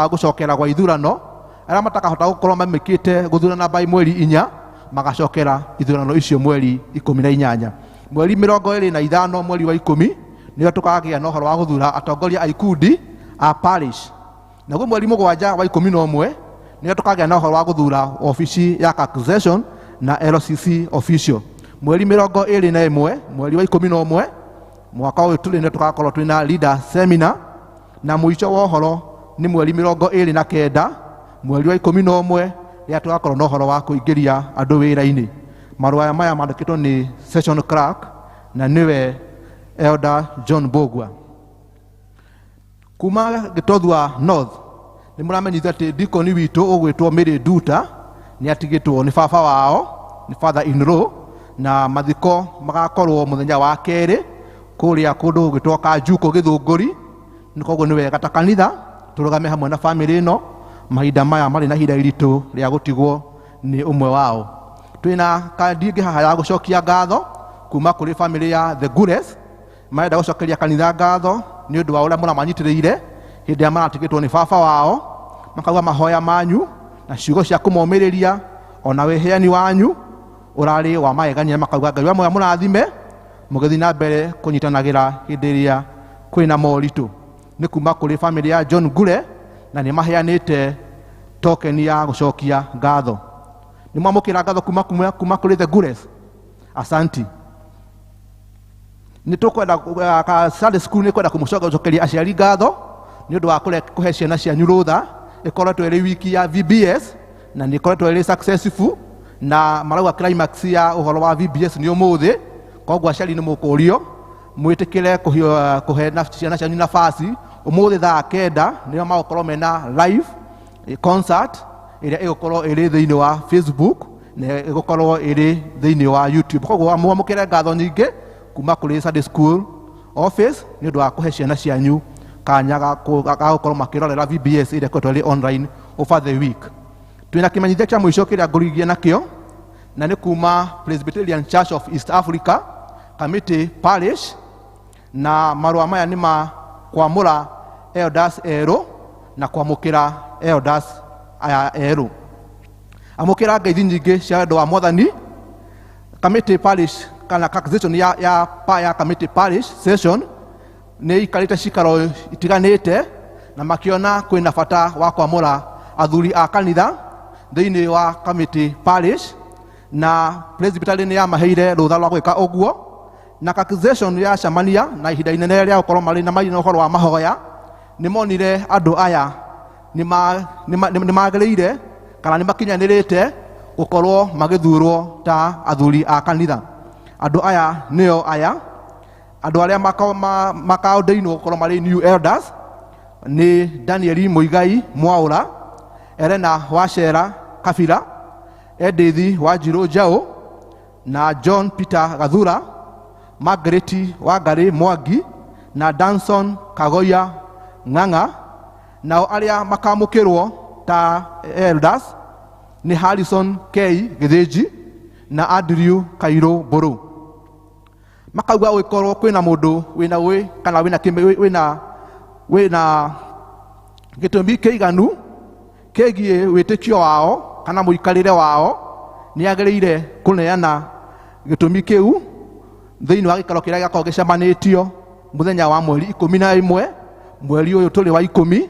gũcokera gwa ithurano. Arĩa matakahota gũkorwo mamĩkĩte gũthurana by mweri 4 magacokera ithurano icio mweri 18. Mweri 25 mweri wa 10 nĩyo tũkagĩa na ũhoro wa gũthura atongoria a ikundi a parish. Naguo mweri 7 wa 11 nĩyo tũkagĩa na ũhoro wa gũthura obici ya taxation na LCC official. Mweri 21 mweri wa 11 mwaka ũyũ tũrĩ nĩyo tũgakorwo twĩna leader seminar. Na mũico wa ũhoro nĩ mweri 29 mweri wa 11 rĩrĩa tũgakorwo na ũhoro wa kũingĩria andũ wĩra-inĩ. Marũa maya mandĩkĩtwo nĩ session clerk na nĩwe Elder John Bogwa. Kuma Gĩtothua North nĩ mũramenyithio atĩ deacon witũ ũgwĩtwo Mary Nduta nĩ atigĩtwo nĩ baba wao, nĩ father in law, na mathiko magakorwo mũthenya wa kerĩ kũrĩa kũndũ gũgwĩtwo Kanjuko Gĩthũngũri. Nĩ koguo nĩ wega ta kanitha tũrũgame hamwe na family ĩno mahinda maya marĩ na ihinda iritũ rĩa gũtigwo nĩ ũmwe wao. Twĩna kandi ĩngĩ haha ya gũcokia ngatho kuma kũrĩ family ya The Gures. Marenda gũcokeria kanitha ngatho nĩ ũndũ wa ũrĩa mũramanyitĩrĩire hĩndĩ ĩrĩa maratigĩtwo nĩ baba wao, makauga mahoya manyu na ciugo cia kũmomĩrĩria ona wĩheani wanyu ũrarĩ wa magegania, makauga Ngai wa muoyo mũrathime mũgĩthiĩ na mbere kũnyitanagĩra hĩndĩ ĩrĩa kwĩna moritũ. Nĩ kuma kũrĩ family ya John Ngure na nĩ maheanĩte token ya gũcokia ngatho. Nĩ mwamũkĩra ngatho kuma kũrĩ The Ngures. Asanti. Nĩ tũkwenda, ka Sunday school nĩ kwenda kũmũcokeria aciari ngatho nĩ ũndũ wa kũhe ciana cianyu rũtha. Ĩkoretwo ĩrĩ wiki ya VBS na nĩ ĩkoretwo ĩrĩ successful, na marauga climax ya ũhoro wa VBS nĩ ũmũthĩ. Koguo aciari nĩ mũkũrio mwĩtĩkĩre kũhe ciana cianyu nafasi ũmũthĩ thaa 9 nĩo magũkorwo mena live concert ĩrĩa ĩgũkorwo ĩrĩ thĩinĩ wa Facebook na ĩgũkorwo ĩrĩ thĩinĩ wa YouTube. Koguo mwamũkĩre ngatho nyingĩ kuma kũrĩ Sunday school office nĩ ũndũ wa kũhe ciana cianyu kanya ga gũkorwo makĩrorera VBS ĩrĩa ĩkoretwo ĩrĩ online over the week. Twina kĩmenyithia kĩa mũico kĩrĩa ngũrigia nakĩo na nĩ kuma Presbyterian Church of East Africa Committee Parish, na marũa maya nĩ ma kwamũra elders erũ na kwamũkĩra elders aya erũ. Amũkĩra ngeithi nyingĩ cia wendo wa Mwathani. Committee Parish kana congregation ya Committee Parish session nĩ ikarĩte cikaro itiganĩte na makiona kwĩna bata wa kwamũra athuri a kanitha thĩinĩ wa Committee Parish, na presbytery nĩ yamaheire rũtha rwa gwĩka ũguo, na congregation yacemania na ihinda inene rĩa gũkorwo marĩ na marĩ na ũhoro wa mahoya, nĩ monire andũ aya nĩ magĩrĩire kana nĩ makinyanĩrĩte gũkorwo magĩthurwo ta athuri a kanitha. Andũ aya nĩo aya andũ arĩa makaũndĩinwo gũkorwo marĩ new elders nĩ Danieli Muigai Mwaũra, Elena Wachera Kabira, Edith Wanjirũ Njaũ na John Peter Gathura, Margaret Wangari Mwangi na Danson Kagoya Ng'ang'a. Nao arĩa makamũkĩrwo ta elders nĩ Harrison K Gĩthĩnji na Andrew Kairũ Mbũrũ. Makauga ũgĩkorwo kwĩna mũndũ wĩna ũĩ kana wĩna gĩtũmi kĩiganu kĩgiĩ wĩtĩkio wao kana mũikarĩre wao, nĩ agĩrĩire kũneana gĩtũmi kĩu thĩinĩ wa gĩikaro kĩrĩa gĩakorwo gĩcemanĩtio mũthenya wa mweri 11 mweri ũyũ tũrĩ wa 10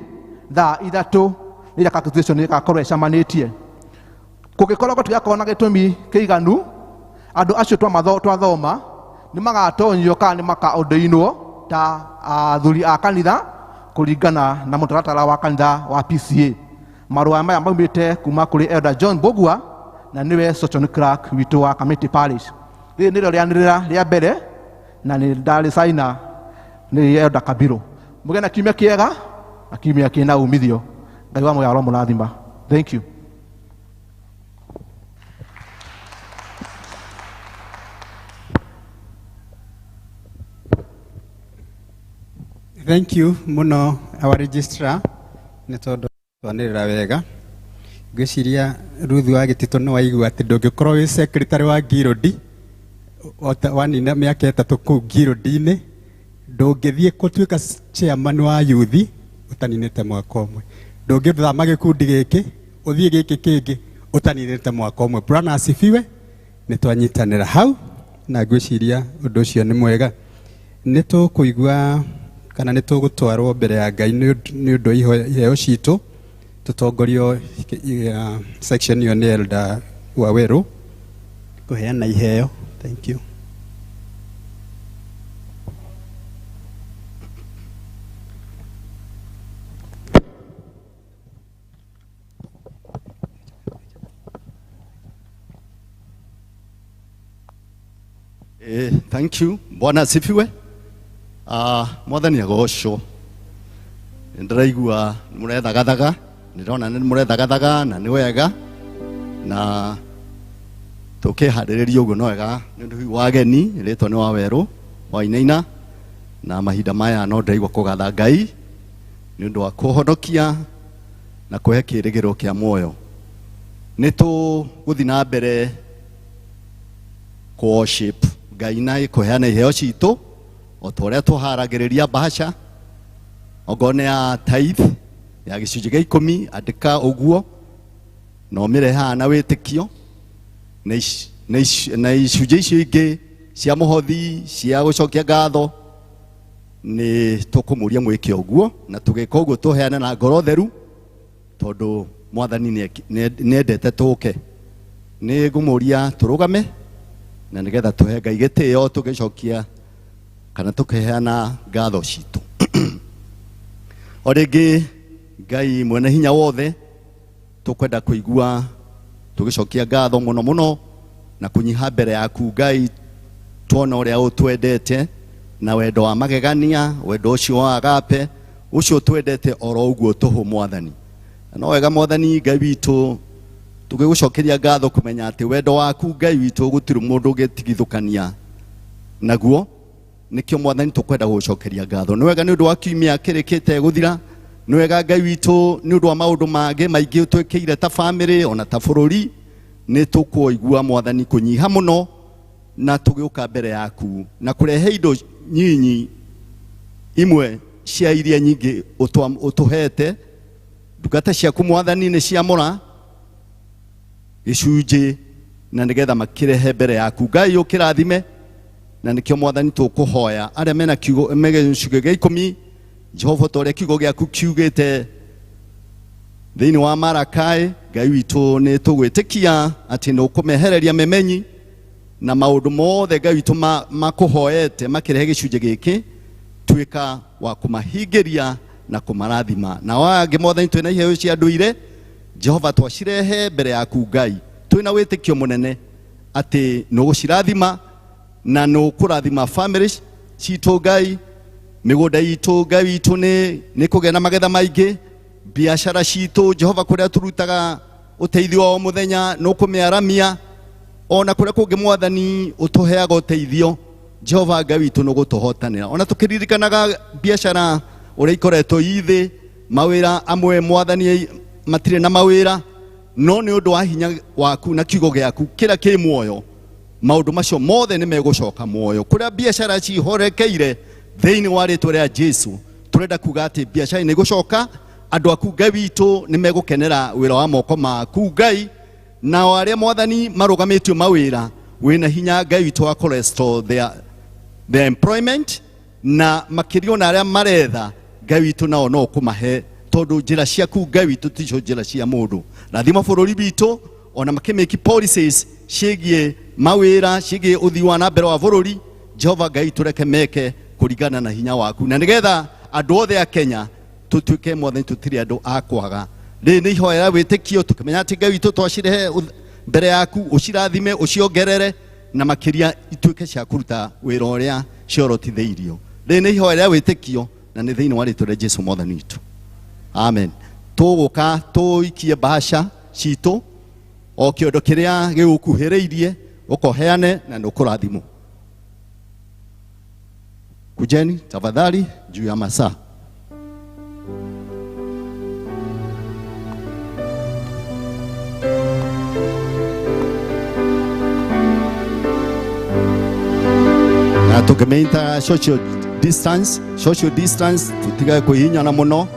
thaa 3 rĩrĩa congregation ĩgakorwo ĩcemanĩtie. Kũngĩkorwo gũtigakorwo na gĩtũmi kĩiganu, andũ acio twathoma nĩ magatonyio kana nĩ makaũndĩinwo ta athuri a kanitha kũringana na mũtaratara wa kanitha wa PCA. Marũa maya maumĩte kuma kũrĩ Elder John Mbũgua na nĩwe Session Clerk witũ wa Kamiti Parish. Rĩrĩ nĩrĩo rĩanĩrĩra rĩa mbere na nĩ ndarĩcaina nĩ Elder Kabiru. Mũgĩe na kiumia kĩega na kiumia kĩna umithio. Ngai wa muoyo aromũrathima. Thank you. Thank you muno our registrar nĩ tondũ twanĩrĩra wega. Ngwĩciria Ruth wa Gĩtitũ nĩ waigua atĩ ndũngĩkorwo wĩ secretary wa Guild wanina mĩaka 3 kũu Guild-inĩ, ndũngĩthiĩ gũtuĩka chairman wa youth ũtaninĩte mwaka ũmwe, ndũngĩthama gĩkundi gĩkĩ ũthiĩ gĩkĩ kĩngĩ ũtaninĩte mwaka ũmwe. Bwana asifiwe. Nĩ twanyitanĩra hau na ngwĩciria ũndũ ũcio nĩ mwega. Nĩ tũkũigua kana nĩ tũgũtwarwo mbere ya Ngai nĩ ũndũ wa iheo citũ, tũtongorio section ĩyo nĩ Elder Wawerũ kũheana iheo. Thank you. Thank you. Bwana asifiwe. Mwathani agocwo. Ndĩraigua nĩ mũrethagathaga, ndĩrona nĩ mũrethagathaga na nĩ wega, na tũkĩharĩrĩria ũguo no wega nĩ ũndũ wa ageni. Rĩtwa nĩ Wawerũ Wainaina, na mahinda maya no ndĩraigua kũgatha Ngai nĩ ũndũ wa kũhonokia na kũhe kĩĩrĩgĩrĩro kĩa muoyo. Nĩ tũgũthiĩ na mbere kũ-worship Ngai na kũheana iheo citũ o ta ũrĩa tũharagĩrĩria bahasha. Okorwo nĩ ya tithe ya gĩcunjĩ gĩa 10, andĩka ũguo na ũmĩrehe haha na wĩtĩkio, na icunjĩ icio ingĩ cia mũhothi cia gũcokia ngatho nĩ tũkũmũria mwĩke ũguo, na tũgĩka ũguo tũheane na ngoro theru, tondũ Mwathani nĩendete tũke. Nĩ ngũmũria tũrũgame na nĩgetha tũhe Ngai gĩtĩo tũgĩcokia kana tũkĩheana ngatho citũ. O rĩngĩ Ngai mwene hinya wothe, tũkwenda kũigua tũgĩcokia ngatho mũno mũno na kũnyiha mbere yaku Ngai, tuona ũrĩa ũtwendete na wendo wa magegania, wendo ũcio wa agape, ũcio ũtwendete oro ũguo tũhũ Mwathani. Na no wega Mwathani Ngai witũ tũgĩgũcokeria ngatho kũmenya atĩ wendo waku Ngai witũ gũtirĩ mũndũ ũngĩtigithũkania naguo. Nĩkĩo Mwathani tũkwenda gũgũcokeria ngatho. Nĩ wega nĩ ũndũ wa kiumia kĩrĩkĩte gũthira, Nĩ wega Ngai witũ nĩ ũndũ wa maũndũ mangĩ maingĩ twĩkĩire ta bamĩrĩ ona ta bũrũri, nĩ tũkũigua Mwathani kũnyiha mũno na tũgĩũka mbere yaku na kũrehe indo nyinyi imwe cia iria nyingĩ ũtũhete. Ndungata ciaku Mwathani nĩ ciamũra gĩcunjĩ na nĩgetha makĩrehe mbere yaku. Ngai ũkĩrathime, na nĩkĩo Mwathani tũkũhoya arĩa mena kiugo gĩcunjĩ gĩa 10, Jehova ta ũrĩa kiugo gĩaku kiugĩte thĩinĩ wa Marakai, Ngai witũ nĩ tũgwĩtĩkia atĩ nĩ ũkũmehereria memenyi na maũndũ mothe Ngai witũ makũhoete makĩrehe gĩcunjĩ gĩkĩ, tuĩka wa kũmahingĩria na kũmarathima. Na wangĩ Mwathani twĩna iheo cia ndũire, Jehova twacirehe mbere yaku Ngai twĩna wĩtĩkio mũnene atĩ nĩ ũgũcirathima na nĩ ũkũrathima family citũ Ngai, mĩgũnda itũ Ngai witũ nĩ kũgĩa na magetha maingĩ, biacara citũ Jehova kũrĩa tũrutaga ũteithio wa o mũthenya nĩ ũkũmĩaramia, ona kũrĩa kũngĩ Mwathani ũtũheaga ũteithio, Jehova Ngai witũ nĩ ũgũtũhotanĩra. Ona tũkĩririkanaga biacara ũrĩa ikoretwo ithĩ, mawĩra amwe Mwathani matirĩ na mawĩra, no nĩ ũndũ wa hinya waku na kiugo gĩaku kĩrĩa kĩ muoyo, maũndũ macio mothe nĩ megũcoka muoyo. Kũrĩa biacara cihorekeire thĩinĩ wa rĩtwa rĩa Jesu, tũrenda kuga atĩ biacara nĩ igũcoka, andũ aku Ngai witũ nĩ megũkenera wĩra wa moko maku Ngai, nao arĩa Mwathani marũgamĩtio mawĩra wĩna hinya Ngai witũ wa kũ restore their employment, na makĩria ona arĩa maretha Ngai witũ nao no ũkũmahe, tondũ njĩra ciaku Ngai witũ ticio njĩra cia mũndũ. Rathima bũrũri witũ ona makĩmĩki policies ciĩgiĩ mawĩra, ciĩgiĩ ũthii wa na mbere wa bũrũri, Jehova Ngai tũreke meke kũringana na hinya waku, na nĩgetha andũ othe a Kenya tũtuĩke Mwathani tũtirĩ andũ a kwaga. Rĩrĩ nĩ ihoya rĩa wĩtĩkio tũkĩmenya atĩ Ngai witũ twacirehe mbere yaku, ũcirathime, ũciongerere na makĩria ituĩke cia kũruta wĩra ũrĩa ciorotithĩirio. Rĩrĩ nĩ ihoya rĩa wĩtĩkio na nĩ thĩinĩ wa rĩtwa rĩa Jesu Mwathani witũ, amen. Tũgũka tũikie bahasha citũ o kĩondo kĩrĩa gĩgũkuhĩrĩirie ũkoheane na nĩ ũkũrathimwo. Kujeni tafadhali juu ya masaa. Na tũkĩmeita social distance, social distance tũtige kwĩhinyana mũno.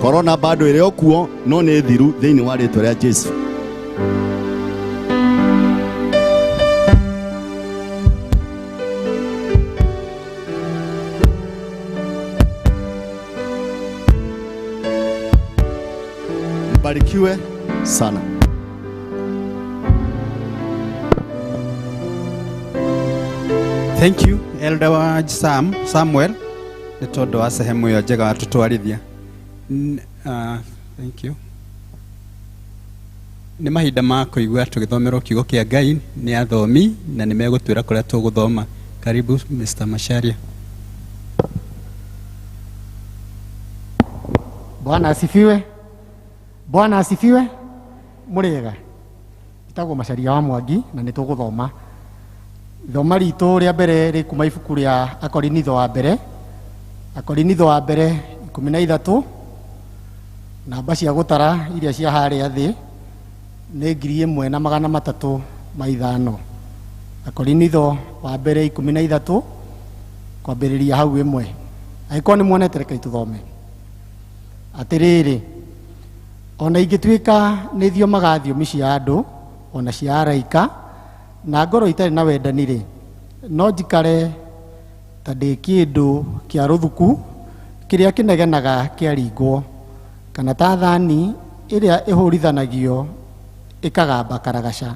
Corona bado ĩrĩ o kuo no nĩ thiru thĩinĩ wa rĩtwa rĩa Jesu. Mbarikiwe sana. Thank you Elder wa Samuel nĩ tondũ wa sehemu ĩyo njega watũtwarithia. Thank you. Nĩ mahinda ma kũigua tũgĩthomerwo kiugo kĩa Ngai nĩ athomi na nĩ megũtwĩra kũrĩa tũgũthoma. Karibu Mr. Macharia. Bwana asifiwe. Bwana asifiwe. Mũrĩega. Njĩtagwo Macharia wa Mwangi na nĩ tũgũthoma. Ithoma ritũ rĩa mbere rĩ kuma ibuku rĩa Akorinitho wa mbere. Akorinitho wa mbere 13, namba cia gũtara iria cia harĩa thĩ nĩ 1305. Akorinitho wa mbere 13 kwambĩrĩria hau ĩmwe. Angĩkorwo nĩ muonete reke tũthome. Atĩrĩrĩ, ona ingĩtuĩka nĩ thiomaga thiomi cia andũ ona cia araika na ngoro itarĩ na wendani-rĩ, no njikare ta ndĩ kĩndũ kĩa rũthuku kĩrĩa kĩnegenaga kĩaringwo, kana ta thani ĩrĩa ĩhũrithanagio ĩkagamba karagaca.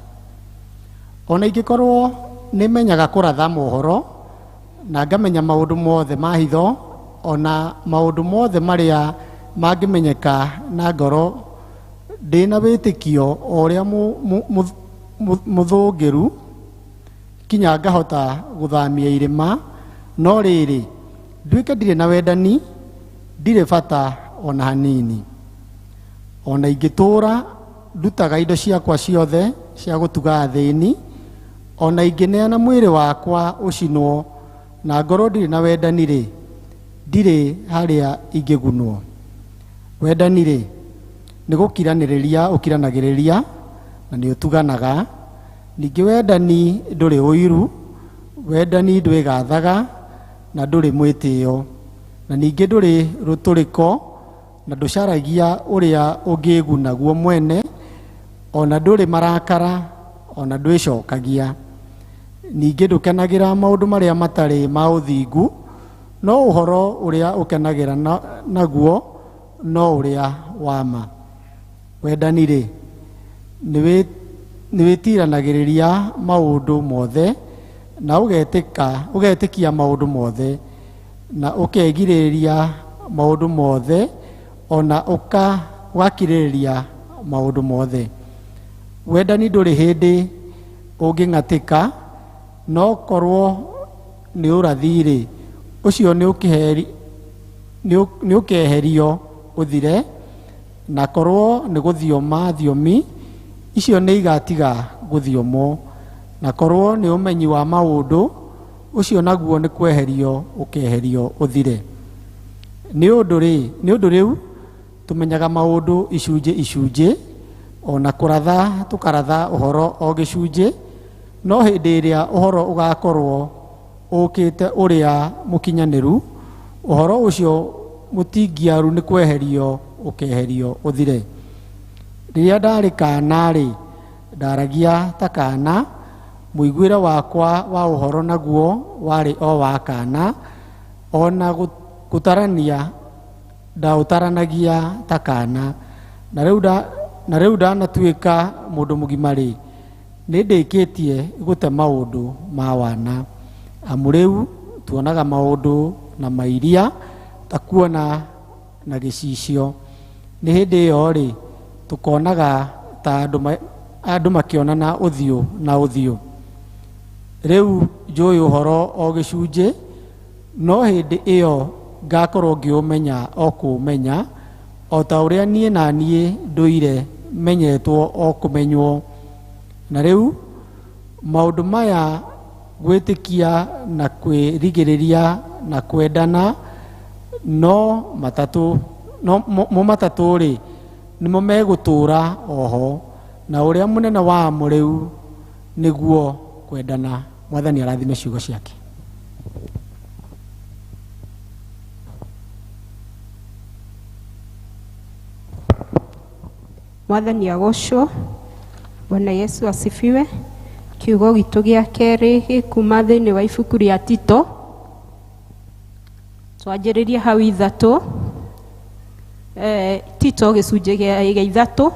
Ona ingĩkorwo nĩmenyaga kũratha mohoro na ngamenya maũndũ mothe ma hitho ona maũndũ mothe marĩa mangĩmenyeka na ngoro ndĩna wĩtĩkio o ũrĩa mũthũngĩru kinya ngahota gũthamia irĩma, no rĩrĩ nduĩke ndirĩ na wendani, ndirĩ bata ona hanini. Ona ingĩtũũra ndutaga indo ciakwa ciothe cia gũtuga athĩni, ona ingĩneana mwĩrĩ wakwa ũcinwo na ngorwo ndirĩ na wendani-rĩ, ndirĩ harĩa ingĩgunwo. Wendani-rĩ, nĩ gũkiranĩrĩria ũkiranagĩrĩria na nĩ ũtuganaga. Ningĩ wendani ndũrĩ ũiru, wendani ndwĩgathaga na ndũrĩ mwĩtĩo, na ningĩ ndũrĩ rũtũrĩko na ndũcaragia ũrĩa ũngĩĩguna guo mwene, ona ndũrĩ marakara, ona ndwĩcokagia. Ningĩ ndũkenagĩra maũndũ marĩa matarĩ ma ũthingu, no ũhoro ũrĩa ũkenagĩra naguo no ũrĩa wa ma. Wendani-rĩ, nĩ wĩtiiranagĩrĩria maũndũ mothe, na ũgetĩkia maũndũ mothe, na ũkegirĩrĩria maũndũ mothe, ona ũgakirĩrĩria maũndũ mothe. Wendani ndũrĩ hĩndĩ ũngĩng'atĩka, no korwo nĩ ũrathi-rĩ, ũcio nĩ ũkeherio ũthire, na korwo nĩ gũthioma thiomi, icio nĩ igatiga gũthiomwo, na korwo nĩ ũmenyi wa maũndũ, ũcio naguo nĩ kweherio ũkeherio ũthire. Nĩ ũndũ rĩu tũmenyaga maũndũ icunjĩ icunjĩ, ona kũratha tũkaratha ũhoro o gĩcunjĩ, no hĩndĩ ĩrĩa ũhoro ũgakorwo ũkĩte ũrĩa mũkinyanĩru, ũhoro ũcio mũtingiaru nĩ kweherio ũkeherio ũthire. Rĩrĩa ndarĩ kaana-rĩ, ndaragia ta kaana, mũiguĩre wakwa wa ũhoro naguo warĩ o wa kaana, ona gũtarania ndaũtaranagia ta kaana. Na rĩu ndanatuĩka mũndũ mũgima-rĩ, nĩ ndĩkĩtie gũte maũndũ ma wana. Amu rĩu tuonaga maũndũ na mairia ta kuona na gĩcicio. Nĩ hĩndĩ ĩyo-rĩ, tũkonaga ta andũ makĩonana ũthiũ na ũthiũ. Rĩu njũĩ ũhoro o gĩcunjĩ, no hĩndĩ ĩyo ngakorwo ngĩũmenya o kũũmenya, o ta ũrĩa niĩ na niĩ ndũire menyetwo o kũmenywo. Na rĩu maũndũ maya gwĩtĩkia na kwĩrigĩrĩria na kwendana no mo matatũ-rĩ, nĩmo megũtũũra oho, na ũrĩa mũnene wamo rĩu nĩguo kwendana. Mwathani arathime ciugo ciake. Mwathani agocwo. Bwana Yesu asifiwe. Kiugo gitu gĩa kerĩ gĩkuma thĩinĩ wa ibuku rĩa Tito, twanjĩrĩrie hau ithatũ. Tito gĩcunjĩ gĩa ithatũ,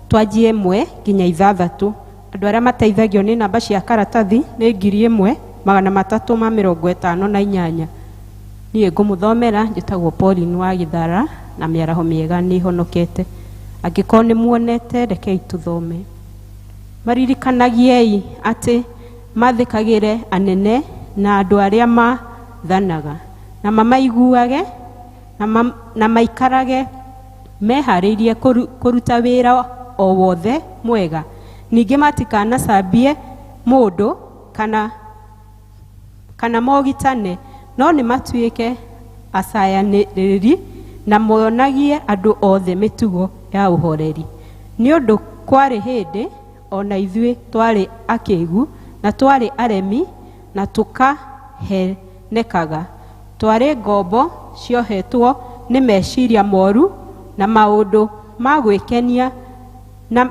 twanjie 1 nginya 6. Andũ arĩa mateithagio nĩ namba cia karatathi nĩ 1358. Niĩ ngũmũthomera, njĩtagwo Pauline wa Gĩthara, na mĩaraho mĩega nĩ honokete. Angĩkorwo nĩ muonete, rekei tũthome. Maririkanagiei atĩ mathĩkagĩre anene na andũ arĩa mathanaga, na mamaiguage, na maikarage meharĩirie kũruta wĩra o wothe mwega. Ningĩ matikanacambie mũndũ kana mogitane, no nĩ matuĩke acayanĩrĩri na monagie andũ othe mĩtugo ya ũhoreri. Nĩ ũndũ kwarĩ hĩndĩ ona ithuĩ twarĩ akĩgu na twarĩ aremi na tũkahenekaga, twarĩ ngombo ciohetwo nĩ meciria moru na maũndũ ma gwĩkenia na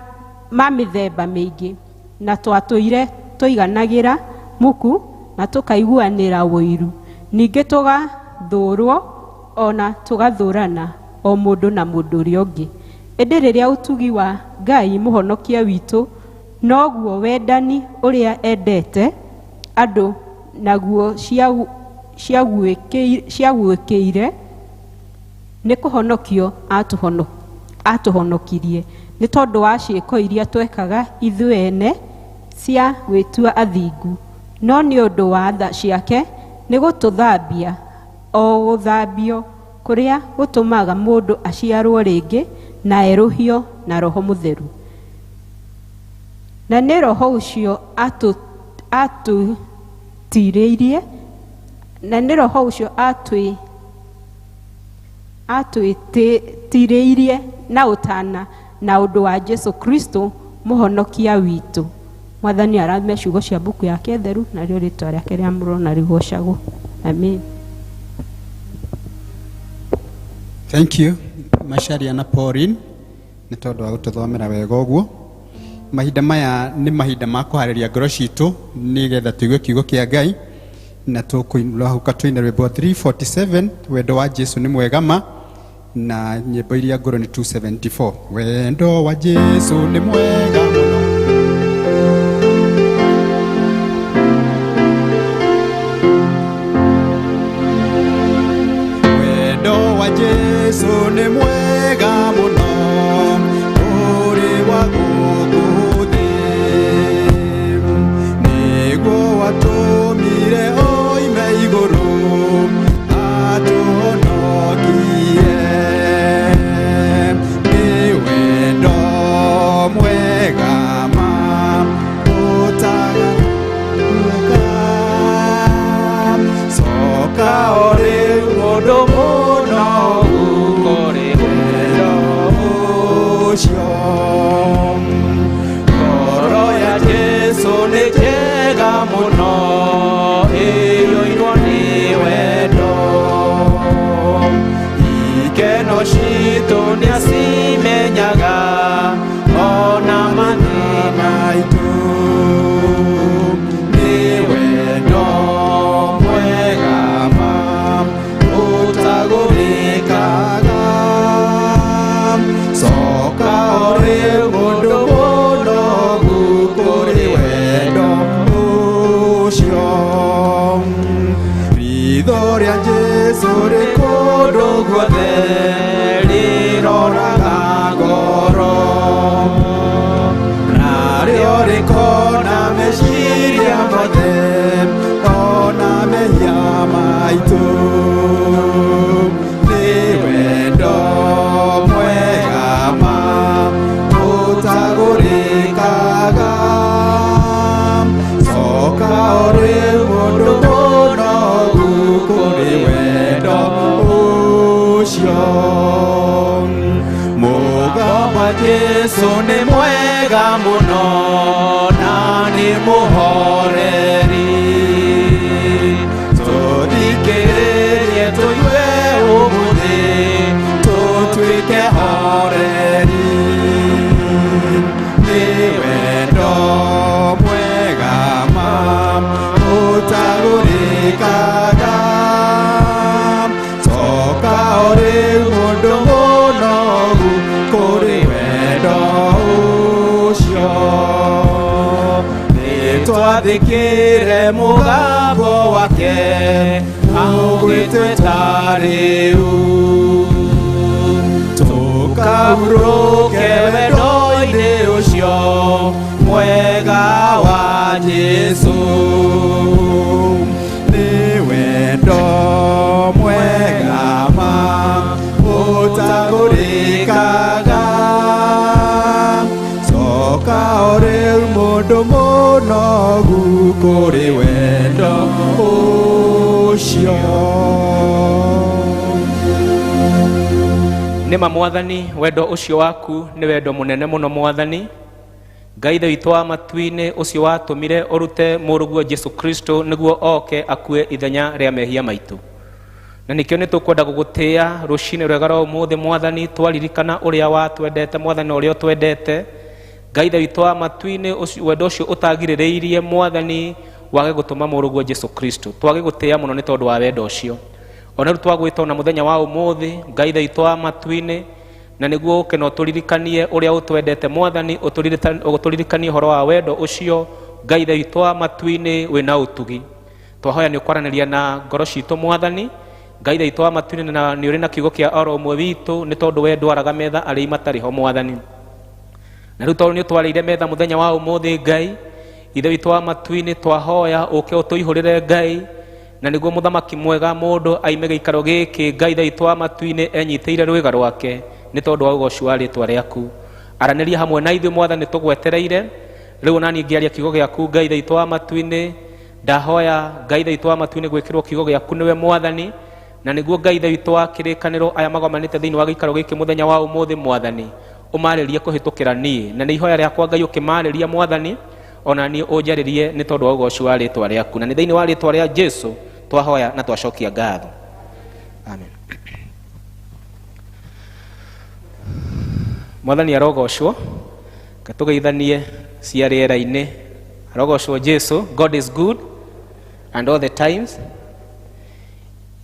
ma mĩthemba mĩingĩ, na twatũire tũiganagĩra muku na tũkaiguanĩra ũiru. Ningĩ tũgathũũrwo ona tũgathũũrana o mũndũ na mũndũ ũrĩa ũngĩ. Ĩndĩ rĩrĩa ũtugi wa Ngai mũhonokia witũ noguo wendani ũrĩa endete andũ naguo ciaguĩkĩire, nĩ kũhonokio atũhonokirie, nĩ tondũ wa ciĩko iria twekaga ithuĩ ene cia gwĩtua athingu, no nĩ ũndũ wa tha ciake nĩ gũtũthambia o gũthambio kũrĩa gũtũmaga mũndũ aciarwo rĩngĩ na erũhio na Roho Mũtheru. Na nĩ Roho ũcio atũtirĩirie, na nĩ Roho ũcio Atwĩtĩrĩirie na ũtana na ũndũ wa Jesu Kristo mũhonokia witũ. Mwathani arathime ciugo cia mbuku yake theru, narĩo rĩtwa rĩake rĩamũrwo na rĩgocagwo. Amen. Thank you Macharia na Pauline nĩ tondũ wa gũtũthomera wega ũguo. Mahinda maya nĩ mahinda ma kũharĩria ngoro citũ nĩgetha tũigue kiugo kĩa Ngai, na tũkũinũka tũine rwĩmbo 347, wendo wa Jesu nĩ mwega ma, na nyĩmbo iria ngũrũ nĩ 274, wendo wa Jesu nĩ mwega mũno. Wendo wa Jesu nĩ mwega mũno, ũrĩ wa gũkũ thĩ, nĩguo watũmire oime igũrũ atũhonokie. Nĩ wendo mwega ma ũtagathũka, coka o rĩu mũndũ mũnogu kũrĩ wendo ũcio. Ngoro ya Jesu nĩ njega mũno, ĩiyũirwo nĩ wendo. Ikeno citũ nĩacimenyaga, ona mathĩna maitũ. Nĩ wendo mwega ma ũtagũrĩkaga, coka o rĩu mũndũ mũnogu kũrĩ wendo ũcio. Ritho rĩa Jesu rĩ kũndũ guothe, rĩroraga ngoro, narĩo rĩkona meciria mothe, ona mehia maitũ. Nĩ wendo mwega ma ũtagũrĩkaga, coka o rĩu mũndũ mũnogu kũrĩ wendo ũcio. Mũgambo wa Jesu nĩ mwega mũno, na nĩ mũhoreri. Tũthikĩrĩrie tũigue ũmũthĩ, tũtuĩke horeri. Nĩ wendo mwega ma ũtagũrĩkaga, coka o rĩu mũndũ mũnogu kũrĩ wendo ũcio. Nĩtwathĩkĩre mũgambo wake, agũgĩtwĩta rĩu, tũkahurũke wendo-inĩ ũcio mwega wa Jesu. Nĩ wendo mwega ma ũtagũrĩkaga, coka o rĩu mũndũ mũnogu kũrĩ wendo ũcio. Nĩma Mwathani, wendo ũcio waku nĩ wendo mũnene mũno. Mwathani Ngai Ithe witũ wa matu-inĩ, ũcio watũmire ũrute mũrũguo Jesu Kristo nĩguo oke akue ithenya rĩa mehia maitũ, na nĩkĩo nĩ tũkwenda gũgũtĩĩa rũcinĩ rwega rwa ũmũthĩ. Mwathani, twaririkana ũrĩa watwendete, Mwathani, na ũrĩa ũtwendete, Ngai Ithe witũ wa matu-inĩ, wendo ũcio ũtagirĩrĩirie, Mwathani, wage gũtũma mũrũguo Jesu Kristo, twage gũtĩĩa mũno nĩ tondũ wa wendo ũcio. Ona rĩu twagwĩta ona mũthenya wa ũmũthĩ, Ngai Ithe witũ wa matu-inĩ, na nĩguo ũke na ũtũririkanie ũrĩa ũtwendete. Mwathani, ũtũririkanie ũhoro wa wendo ũcio. Ngai Ithe witũ wa matu-inĩ wĩna ũtugi, twahoya nĩ ũkwaranĩria na ngoro citũ. Mwathani Ngai Ithe witũ wa matu-inĩ, na nĩ ũrĩ na kiugo kĩa oro ũmwe witũ, nĩ tondũ we ndwaraga metha arĩi matarĩ ho. Mwathani, na rĩu tondũ nĩ ũtwarĩire metha mũthenya wa ũmũthĩ, Ngai Ithe witũ wa matu-inĩ, twahoya ũke ũtũihũrĩre, Ngai, na nĩguo mũthamaki mwega mũndũ aime gĩikaro gĩkĩ, Ngai Ithe witũ wa matu-inĩ, enyitĩire rwĩga rwake nĩ tondũ wa ũgoci wa rĩtwa rĩaku. Aranĩria hamwe na ithuĩ, Mwathani, tũgwetereire rĩu. Ona niĩ ngĩaria kiugo gĩaku, Ngai Ithe witũ wa matu-inĩ, ndahoya, Ngai Ithe witũ wa matu-inĩ, gwĩkĩrwo kiugo gĩaku nĩwe Mwathani, Na nĩguo Ngai Ithe witũ wa kĩrĩkanĩro, aya magomanĩte thĩinĩ wa gĩikaro gĩkĩ mũthenya wa ũmũthĩ, Mwathani, ũmarĩrie kũhĩtũkĩra niĩ. Na nĩ ihoya rĩakwa Ngai ũkĩmarĩria, Mwathani, ona niĩ ũnjarĩrie nĩ tondũ wa ũgoci wa rĩtwa rĩaku. Na nĩ thĩinĩ wa rĩtwa rĩa Jesu twahoya na twacokia ngatho. Amen. Mwathani arogocwo. Tũgeithanie cia rĩera-inĩ. Arogocwo Jesu. God is good and all the times.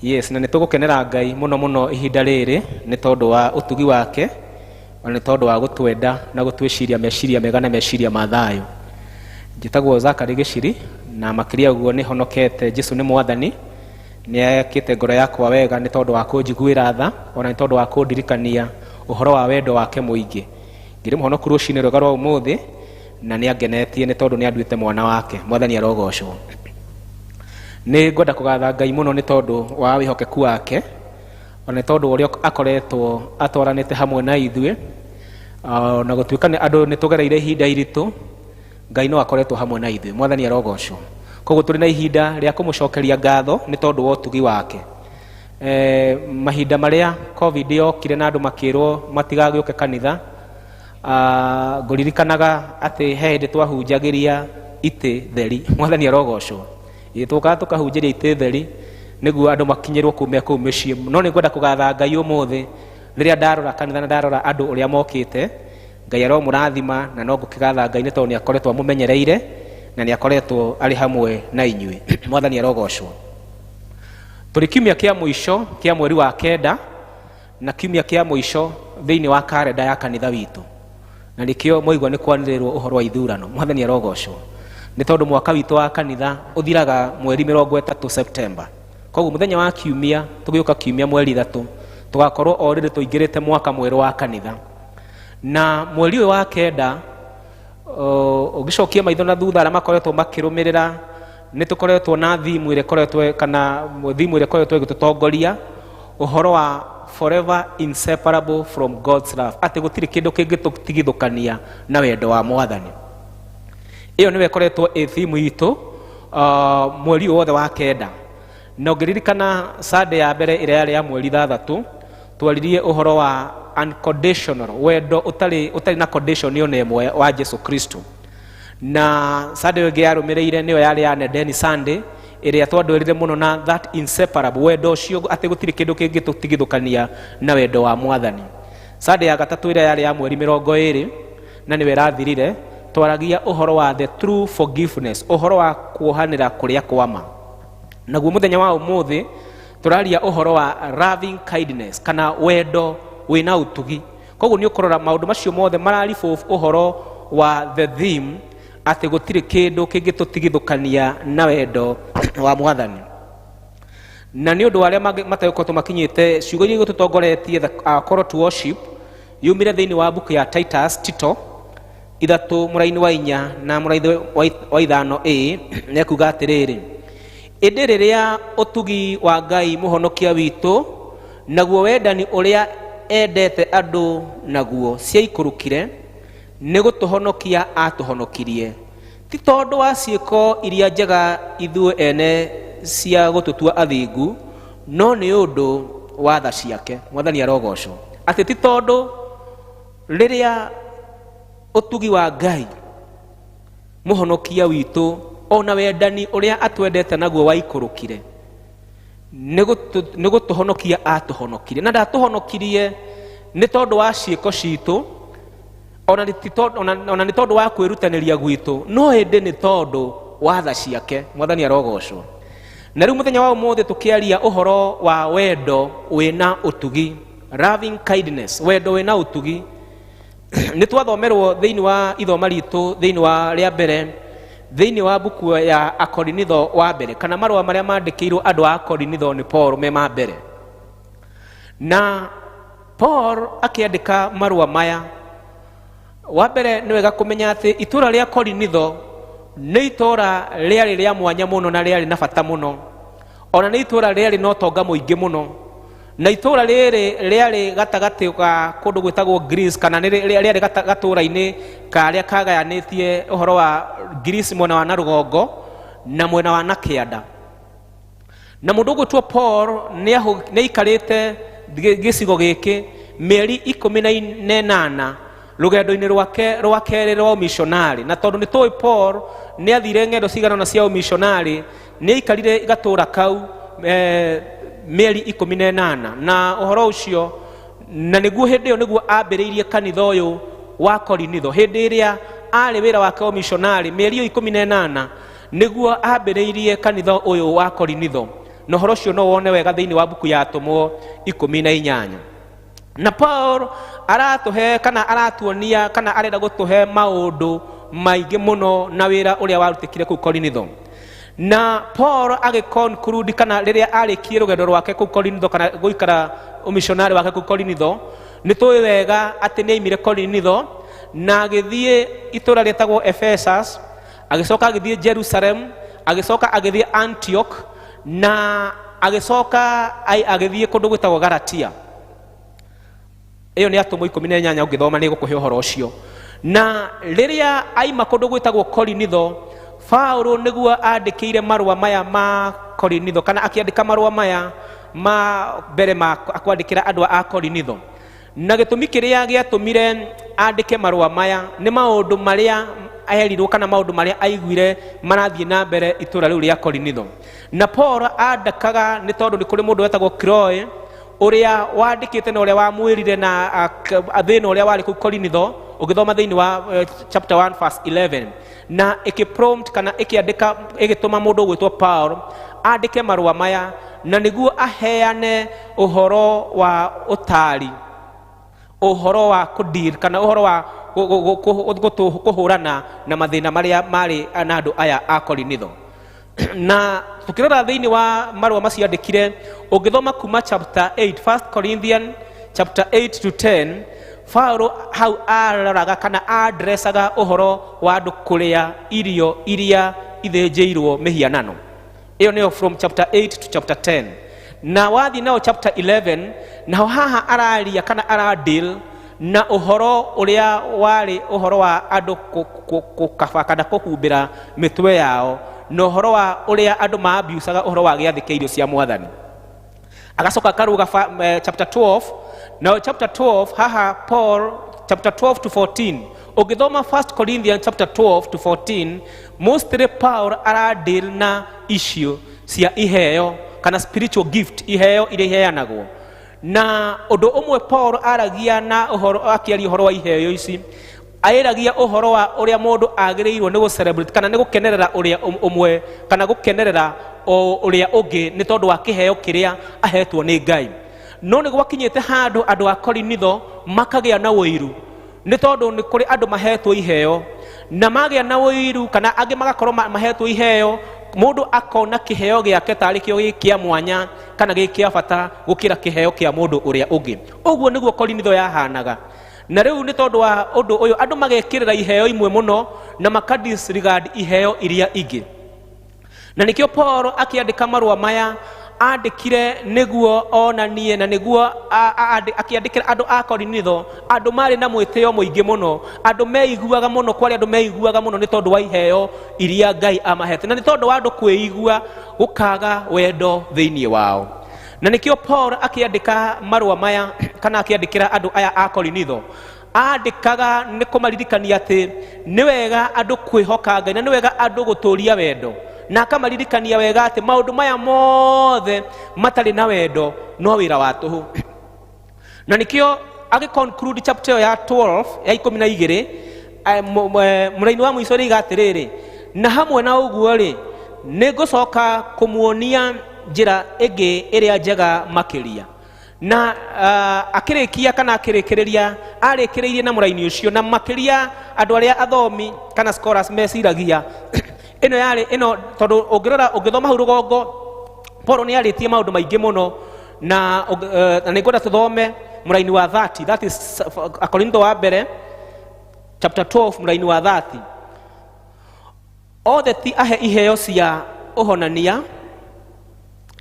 Yes, na nĩ tũgũkenera Ngai mũno mũno ihinda rĩrĩ nĩ tondũ wa ũtugi wake, ona nĩ tondũ wa gũtwenda na gũtwĩciria meciria mega na meciria ma thayũ. Njĩtagwo Zakari Gĩciri, na makĩria ũguo nĩ honokete. Jesu nĩ Mwathani, nĩ ekĩte ngoro yakwa wega nĩ tondũ wa kũnjiguĩra tha, ona nĩ tondũ wa kũndirikania ũhoro wa wendo wake mũingĩ. Ngĩrĩ mũhonoku rũcinĩ rwega rwa ũmũthĩ, na nĩ angenetie nĩ tondũ nĩ anduĩte mwana wake. Mwathani arogocwo. Nĩ ngwenda kũgatha Ngai mũno nĩ tondũ wa wĩhokeku wake, ona nĩ tondũ ũrĩa akoretwo atwaranĩte hamwe na ithuĩ. Na gũtuĩka nĩ andũ nĩ tũgereire ihinda iritũ, Ngai no akoretwo hamwe na ithuĩ. Mwathani arogocwo. Koguo tũrĩ na ihinda rĩa kũmũcokeria ngatho nĩ tondũ wa ũtugi wake. Mahinda marĩa COVID yokire na andũ makĩrwo matigagĩũke kanitha, ngũririkanaga atĩ he hĩndĩ twahunjagĩria itĩ theri. Mwathani arogocwo. Ĩ, tũkaga tũkahunjĩria itĩ theri nĩguo andũ makinyĩrwo kuma kũu mĩciĩ. No nĩ ngwenda kũgatha Ngai ũmũthĩ rĩrĩa ndarora kanitha na ndarora andũ ũrĩa mokĩte. Ngai aromũrathima, na no ngũkĩgatha Ngai nĩ tondũ nĩ akoretwo amũmenyereire na nĩ akoretwo arĩ hamwe na inyuĩ. Mwathani arogocwo. Tũrĩ kiumia kĩa mũico kĩa mweri wa kenda, na kiumia kĩa mũico thĩinĩ wa karenda ya kanitha witũ, na nĩkĩo mwaigua nĩ kwanĩrĩrwo ũhoro wa ithurano. Mwathani arogocwo. Nĩ tondũ mwaka witũ wa kanitha ũthiraga mweri 30 September. Koguo mũthenya wa kiumia, tũgĩũka kiumia mweri 3, tũgakorwo o rĩrĩ tũingĩrĩte mwaka mwerũ wa kanitha. Na mweri ũyũ wa kenda, ũngĩcokia maitho na thutha arĩa makoretwo makĩrũmĩrĩra, nĩ tũkoretwo na thimu ĩrĩa ĩkoretwo, kana thimu ĩrĩa ĩkoretwo ĩgĩtũtongoria ũhoro wa forever inseparable from God's love, atĩ gũtirĩ kĩndũ kĩngĩtũtigithũkania na wendo wa Mwathani. Ĩyo nĩyo ĩkoretwo ĩ thimu itũ mweri ũyũ wothe wa kenda. Na ũngĩririkana Sunday ya mbere ĩrĩa yarĩ ya mweri 6, twaririe ũhoro wa unconditional wendo ũtarĩ na condition ona ĩmwe wa Jesu Kristo. Na Sunday ĩyo ĩngĩ yarũmĩrĩire nĩyo yarĩ ya Nedeni Sunday, ĩrĩa twandwĩrire mũno na that inseparable wendo ũcio, atĩ gũtirĩ kĩndũ kĩngĩtũtigithũkania na wendo wa Mwathani. Sunday ya gatatũ ĩrĩa yarĩ ya mweri 20, na nĩyo ĩrathirire, twaragia ũhoro wa the true forgiveness, ũhoro wa kuohanĩra kũrĩa kwa ma. Naguo mũthenya wa ũmũthĩ tũraria ũhoro wa loving kindness, kana wendo wĩna ũtugi. Koguo nĩ ũkũrora maũndũ macio mothe mararibũ ũhoro wa the theme atĩ gũtirĩ kĩndũ kĩngĩtũtigithũkania na wendo wa Mwathani. Na nĩ ũndũ wa arĩa mategũkoretwo makinyĩte, ciugo iria igũtũtongoretie the call to worship yumire thĩinĩ wa mbuku ya Titus, Tito 3 mũraini wa 4 na mũraini wa 5 a, nĩekuga atĩrĩrĩ: ĩndĩ rĩrĩa ũtugi wa Ngai mũhonokia witũ naguo wendani ũrĩa endete andũ naguo ciaikũrũkire, nĩ gũtũhonokia atũhonokirie, ti tondũ wa ciĩko iria njega ithuĩ ene cia gũtũtua athingu, no nĩ ũndũ wa tha ciake. Mwathani arogocwo. Atĩ ti tondũ rĩrĩa ũtugi wa Ngai mũhonokia witũ ona wendani ũrĩa atwendete naguo waikũrũkire, nĩ gũtũhonokia atũhonokirie. Na ndatũhonokirie nĩ tondũ wa ciĩko citũ, ona nĩ tondũ wa kwĩrutanĩria gwitũ, no ĩndĩ nĩ tondũ wa tha ciake. Mwathani arogocwo. Na rĩu mũthenya wa ũmũthĩ tũkĩaria ũhoro wa wendo wĩna ũtugi, loving kindness, wendo wĩna ũtugi. Nĩ twathomerwo thĩinĩ wa ithoma ritũ thĩinĩ wa rĩa mbere thĩinĩ wa mbuku ya Akorinitho wa mbere, kana marũa marĩa mandĩkĩirwo andũ a Akorinitho nĩ Paul me ma mbere. Na Paul akĩandĩka marũa maya, wa mbere nĩ wega kũmenya atĩ itũũra rĩa Korinitho nĩ itũũra rĩarĩ rĩa mwanya mũno na rĩarĩ na bata mũno. Ona nĩ itũũra rĩarĩ na ũtonga mũingĩ mũno. Na itũũra rĩrĩ rĩarĩ gatagatĩ ga kũndũ gwĩtagwo Greece, kana nĩ rĩarĩ gatũũra-inĩ karĩa kagayanĩtie ũhoro wa Greece mwena wa na rũgongo na mwena wa na kĩanda. Na mũndũ ũgwĩtwo Paul nĩ aikarĩte gĩcigo gĩkĩ mĩeri 18 rũgendo-inĩ rwake rwa kerĩ rwa ũmishonarĩ. Na tondũ nĩ tũĩ Paul nĩ athire ng'endo cigana ũna cia ũmishonarĩ, nĩ aikarire gatũra kau mĩeri 18. Na ũhoro ũcio, na nĩguo hĩndĩ ĩyo nĩguo ambĩrĩirie kanitha ũyũ wa Korinitho. Hĩndĩ ĩrĩa arĩ wĩra wake wa ũmishonarĩ mĩeri ĩyo 18 nĩguo ambĩrĩirie kanitha ũyũ wa Korinitho. Na ũhoro ũcio no wone wega thĩinĩ wa mbuku ya Atũmwo 18. Na Paul aratũhe kana aratuonia kana arenda gũtũhe maũndũ maingĩ mũno na wĩra ũrĩa warutĩkire kũu Korinitho. Na Paul agĩconclude kana rĩrĩa arĩkie rũgendo rwake kũu Korinitho kana gũikara ũmishonarĩ wake kũu Korinitho, nĩ tũĩ wega atĩ nĩ aimire Korinitho na agĩthiĩ itũũra rĩtagwo Ephesus, agĩcoka agĩthiĩ Jerusalem, agĩcoka agĩthiĩ Antioch, na agĩcoka agĩthiĩ kũndũ gwĩtagwo Galatia. Ĩyo nĩ Atũmwo 18, ũngĩthoma nĩ ĩgũkũhe ũhoro ũcio. Na rĩrĩa aima kũndũ gwĩtagwo Korinitho, Paulo nĩguo andĩkĩire marũa maya ma Korinitho, kana akĩandĩka marũa maya ma mbere ma kwandĩkĩra andũ a Korinitho. Na gĩtũmi kĩrĩa gĩatũmire andĩke marũa maya nĩ maũndũ marĩa erirwo kana maũndũ marĩa aiguire marathiĩ na mbere itũũra rĩu rĩa Korinitho. Na Paul andĩkaga nĩ tondũ nĩ kũrĩ mũndũ wetagwo Chloe ũrĩa wandĩkĩte na ũrĩa wamwĩrire na thĩna ũrĩa warĩ kũu Korinitho, ũgĩthoma thĩinĩ wa chapter 1 verse 11. Na ĩkĩ-prompt kana ĩkĩandĩka, ĩgĩtũma mũndũ ũgwĩtwo Paul andĩke marũa maya, na nĩguo aheane ũhoro wa ũtaari, ũhoro wa kũdeal kana ũhoro wa kũhũrana na mathĩna marĩa marĩ na andũ aya a Korinitho. Na tukĩrora thĩinĩ wa marũa macio andĩkire, ũngĩthoma kuma chapter 8, 1 Corinthians chapter 8 to 10, Paulo hau aroraga kana adressaga ũhoro wa andũ kũrĩa irio iria ithĩnjĩirwo mĩhianano. Ĩyo nĩyo from chapter 8 to chapter 10. Na wathiĩ nao chapter 11, naho haha araria kana aradeal na ũhoro ũrĩa warĩ ũhoro wa andũ kũkaba kana kũhumbĩra mĩtwe yao, na ũhoro wa ũrĩa andũ maabiucaga ũhoro wa gĩathĩ kĩa irio cia Mwathani. Agacoka akaruga chapter 12. Now chapter 12 haha Paul chapter 12 to 14, ũngĩthoma 1 Corinthians chapter 12 to 14, mostly Paul aradeal na issue cia iheo kana spiritual gift, iheo iria iheanagwo. Na ũndũ ũmwe Paul aragia na ũhoro, akĩaria ũhoro wa iheo ici, aĩragia ũhoro wa ũrĩa mũndũ agĩrĩirwo nĩ gũ-celebrate kana nĩ gũkenerera ũrĩa ũmwe kana gũkenerera o ũrĩa ũngĩ nĩ tondũ wa kĩheo kĩrĩa ahetwo nĩ Ngai. No nĩ gwakinyĩte handũ andũ a Korinitho makagĩa na ũiru, nĩ tondũ nĩ kũrĩ andũ mahetwo iheo, na magĩa na ũiru kana angĩ magakorwo mahetwo iheo, mũndũ akona kĩheo gĩake tarĩ kĩo gĩ kĩa mwanya kana gĩ kĩa bata gũkĩra kĩheo kĩa mũndũ ũrĩa ũngĩ. Ũguo nĩguo Korinitho yahanaga. Na rĩu nĩ tondũ wa ũndũ ũyũ andũ magekĩrĩra iheo imwe mũno na maka disregard iheo iria ingĩ. Na nĩkĩo Paul akĩandĩka marũa maya andĩkire nĩguo onanie na nĩguo akĩandĩkĩra andũ a Korinitho, andũ marĩ na mwĩtĩo mũingĩ mũno, andũ meiguaga mũno, kwarĩ andũ meiguaga mũno nĩ tondũ wa iheo iria Ngai amahete, na nĩ tondũ wa andũ kwĩigua gũkaga wendo thĩinĩ wao. Na nĩkĩo Paul akĩandĩka marũa maya kana akĩandĩkĩra andũ aya a Korinitho, andĩkaga nĩ kũmaririkania atĩ nĩ wega andũ kwĩhoka Ngai na nĩ wega andũ gũtũria wendo, na akamaririkania wega atĩ maũndũ maya mothe matarĩ na wendo no wĩra wa tũhũ. Na nĩkĩo agĩ-conclude chapter ĩyo ya 12 ya 12, mũraini wa mũico rĩiga atĩrĩrĩ, na hamwe na ũguo rĩ, nĩ ngũcoka kũmuonia njĩra ĩngĩ ĩrĩa njega makĩria. Na akĩrĩkia kana akĩrĩkĩrĩria, arĩkĩrĩirie na mũraini ũcio, na makĩria andũ arĩa athomi kana scholars meciragia ĩno yarĩ ĩno, tondũ ũngĩrora ũngĩthoma hau rũgongo, Paul nĩ arĩtie maũndũ maingĩ mũno, na nĩ ngwenda tũthome mũraini wa 30, that is Akorintho wa mbere chapter 12 mũraini wa 30. Othe ti ahe iheo cia ũhonania.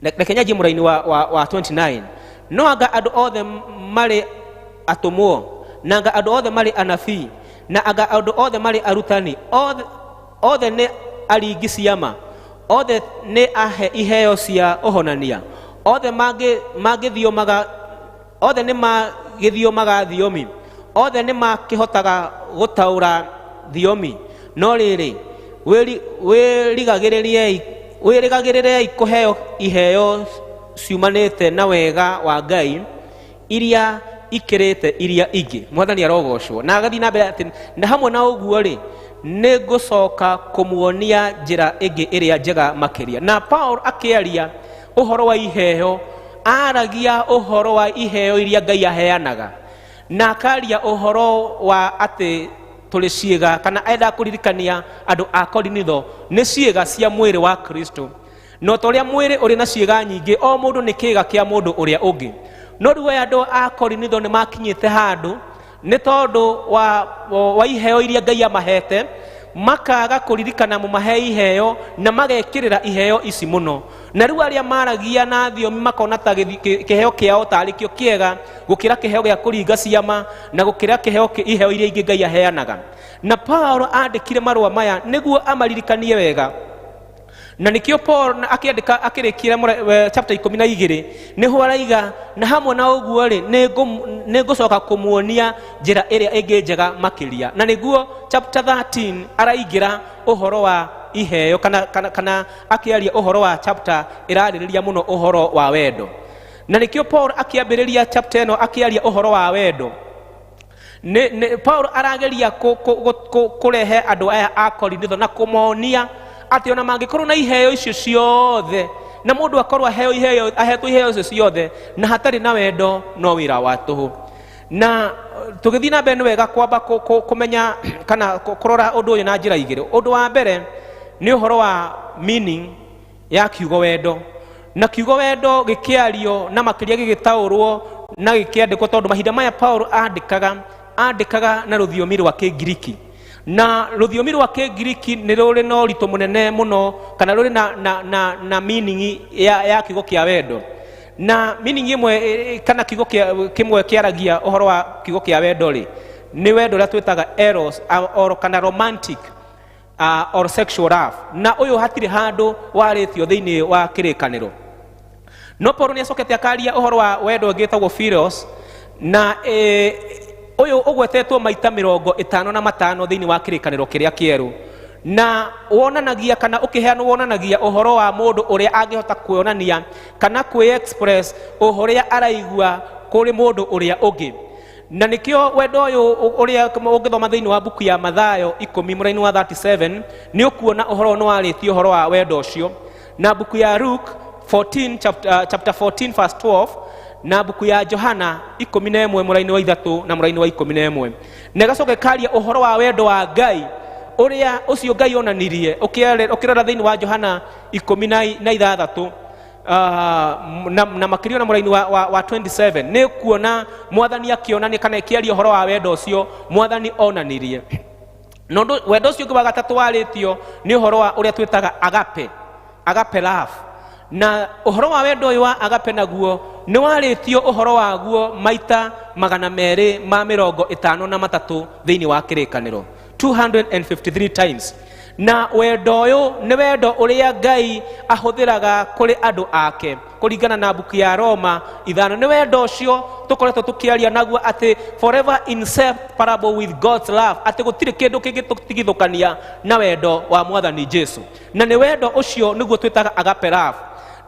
Reke nyanjie mũraini wa 29. No anga andũ othe marĩ atũmwo, na anga andũ othe marĩ anabii, na anga andũ othe marĩ arutani, othe nĩ aringi ciama, Othe nĩ ahe iheo cia ũhonania? Othe mangĩthiomaga, othe nĩ magĩthiomaga thiomi? Othe nĩ makĩhotaga gũtaũra thiomi? No rĩrĩ, wĩrigagĩrĩriei kũheo iheo ciumanĩte na wega wa Ngai iria ikĩrĩte iria ingĩ. Mwathani arogocwo. Na agathiĩ na mbere atĩ na hamwe na ũguo rĩ, nĩ ngũcoka kũmuonia njĩra ĩngĩ ĩrĩa njega makĩria. Na Paul akĩaria ũhoro wa iheo, aragia ũhoro wa iheo iria Ngai aheanaga, na akaria ũhoro wa atĩ tũrĩ ciĩga, kana endaga kũririkania andũ a Korinitho nĩ ciĩga cia mwĩrĩ wa Kristo. No ta ũrĩa mwĩrĩ ũrĩ na ciĩga nyingĩ, o mũndũ nĩ kĩĩga kĩa mũndũ ũrĩa ũngĩ. No rĩu aya andũ a Korinitho nĩ makinyĩte handũ nĩ tondũ wa iheo iria Ngai amahete, makaga kũririkana mũmahe iheo na magekĩrĩra iheo ici mũno. Na rĩu arĩa maragia na thiomi makona ta kĩheo kĩao tarĩ kĩo kĩega gũkĩra kĩheo gĩa kũringa ciama na gũkĩra kĩheo iheo iria ingĩ Ngai aheanaga. Na Paulo andĩkire marũa maya nĩguo amaririkanie wega. Na nĩkĩo Paul akĩandĩka akĩrĩkĩra chapter 12 nĩho araiga na hamwe na ũguo rĩ, nĩ ngũcoka kũmuonia njĩra ĩrĩa ĩngĩ njega makĩria. Na nĩguo chapter 13 araingĩra ũhoro wa iheo, kana akĩaria ũhoro wa chapter ĩrarĩrĩria mũno ũhoro wa wendo. Na nĩkĩo Paul akĩambĩrĩria chapter ĩno akĩaria ũhoro wa wendo. Paul arageria kũrehe andũ aya a Korinitho na kũmonia atĩ ona mangĩkorwo na iheo icio ciothe, na mũndũ akorwo aheo iheo, ahetwo iheo icio ciothe na hatarĩ na wendo, no wĩra wa tũhũ. Na tũgĩthiĩ na mbere nĩ wega kwamba kũmenya kana kũrora ũndũ ũyũ na njĩra igĩrĩ. Ũndũ wa mbere nĩ ũhoro wa meaning ya kiugo wendo. Na kiugo wendo gĩkĩario na makĩria gĩgĩtaũrwo na gĩkĩandĩkwo, tondũ mahinda maya Paul andĩkaga na rũthiomi rwa Kĩngiriki. Na rũthiomi rwa Kĩngiriki nĩ rũrĩ na ũritũ mũnene mũno, kana rũrĩ na meaning ya kiugo kĩa wendo. Na meaning ĩmwe, kana kiugo kĩmwe kĩaragia ũhoro wa kiugo kĩa wendo rĩ, nĩ wendo ũrĩa twĩtaga eros, or kana romantic, or sexual love. Na ũyũ hatirĩ handũ warĩtio thĩinĩ wa kĩrĩkanĩro. No Paulo nĩ acokete akaria ũhoro wa wendo ũngĩ wĩtagwo philos, na ũyũ ũgwetetwo maita 55 thĩinĩ wa kĩrĩkanĩro kĩrĩa kĩerũ, na wonanagia kana ũkĩheanwo wonanagia ũhoro wa mũndũ ũrĩa angĩhota kwĩonania kana kwĩ-express ũrĩa araigua kũrĩ mũndũ ũrĩa ũngĩ. Na nĩkĩo wendo ũyũ ũrĩa ũngĩthoma thĩinĩ wa mbuku ya Mathayo 10 mũraini wa 37 nĩ ũkuona ũhoro nĩ warĩtie ũhoro wa wendo ũcio. Na mbuku ya Luke 14, chapter 14 verse 12, na mbuku ya Johana 11 mũraini wa 3 na mũraini wa 11. Na ĩgacoka ĩkaria ũhoro wa wendo wa Ngai ũrĩa ũcio Ngai onanirie, ũkĩrora thĩinĩ wa Johana ikũmi na ithathatũ, na makĩria na mũraini wa 27, nĩ kuona mwathani akĩonania kana ĩkĩaria ũhoro wa wendo ũcio mwathani onanirie. Na ũndũ wendo ũcio ũngĩ wa gatatũ warĩtio nĩ ũhoro wa ũrĩa twĩtaga agape, agape love. Na ũhoro wa wendo ũyũ wa agape naguo nĩ warĩtio ũhoro waguo maita magana merĩ ma mĩrongo ĩtano na matatũ thĩinĩ wa kĩrĩkanĩro, 253 times. Na wendo ũyũ nĩ wendo ũrĩa Ngai ahũthĩraga kũrĩ andũ ake kũringana na mbuku ya Roma 5. Nĩ wendo ũcio tũkoretwo tũkĩaria naguo atĩ forever inseparable with God's love, atĩ gũtirĩ kĩndũ kĩngĩtũtigithũkania na wendo wa Mwathani Jesu. Na nĩ wendo ũcio nĩguo twĩtaga agape love.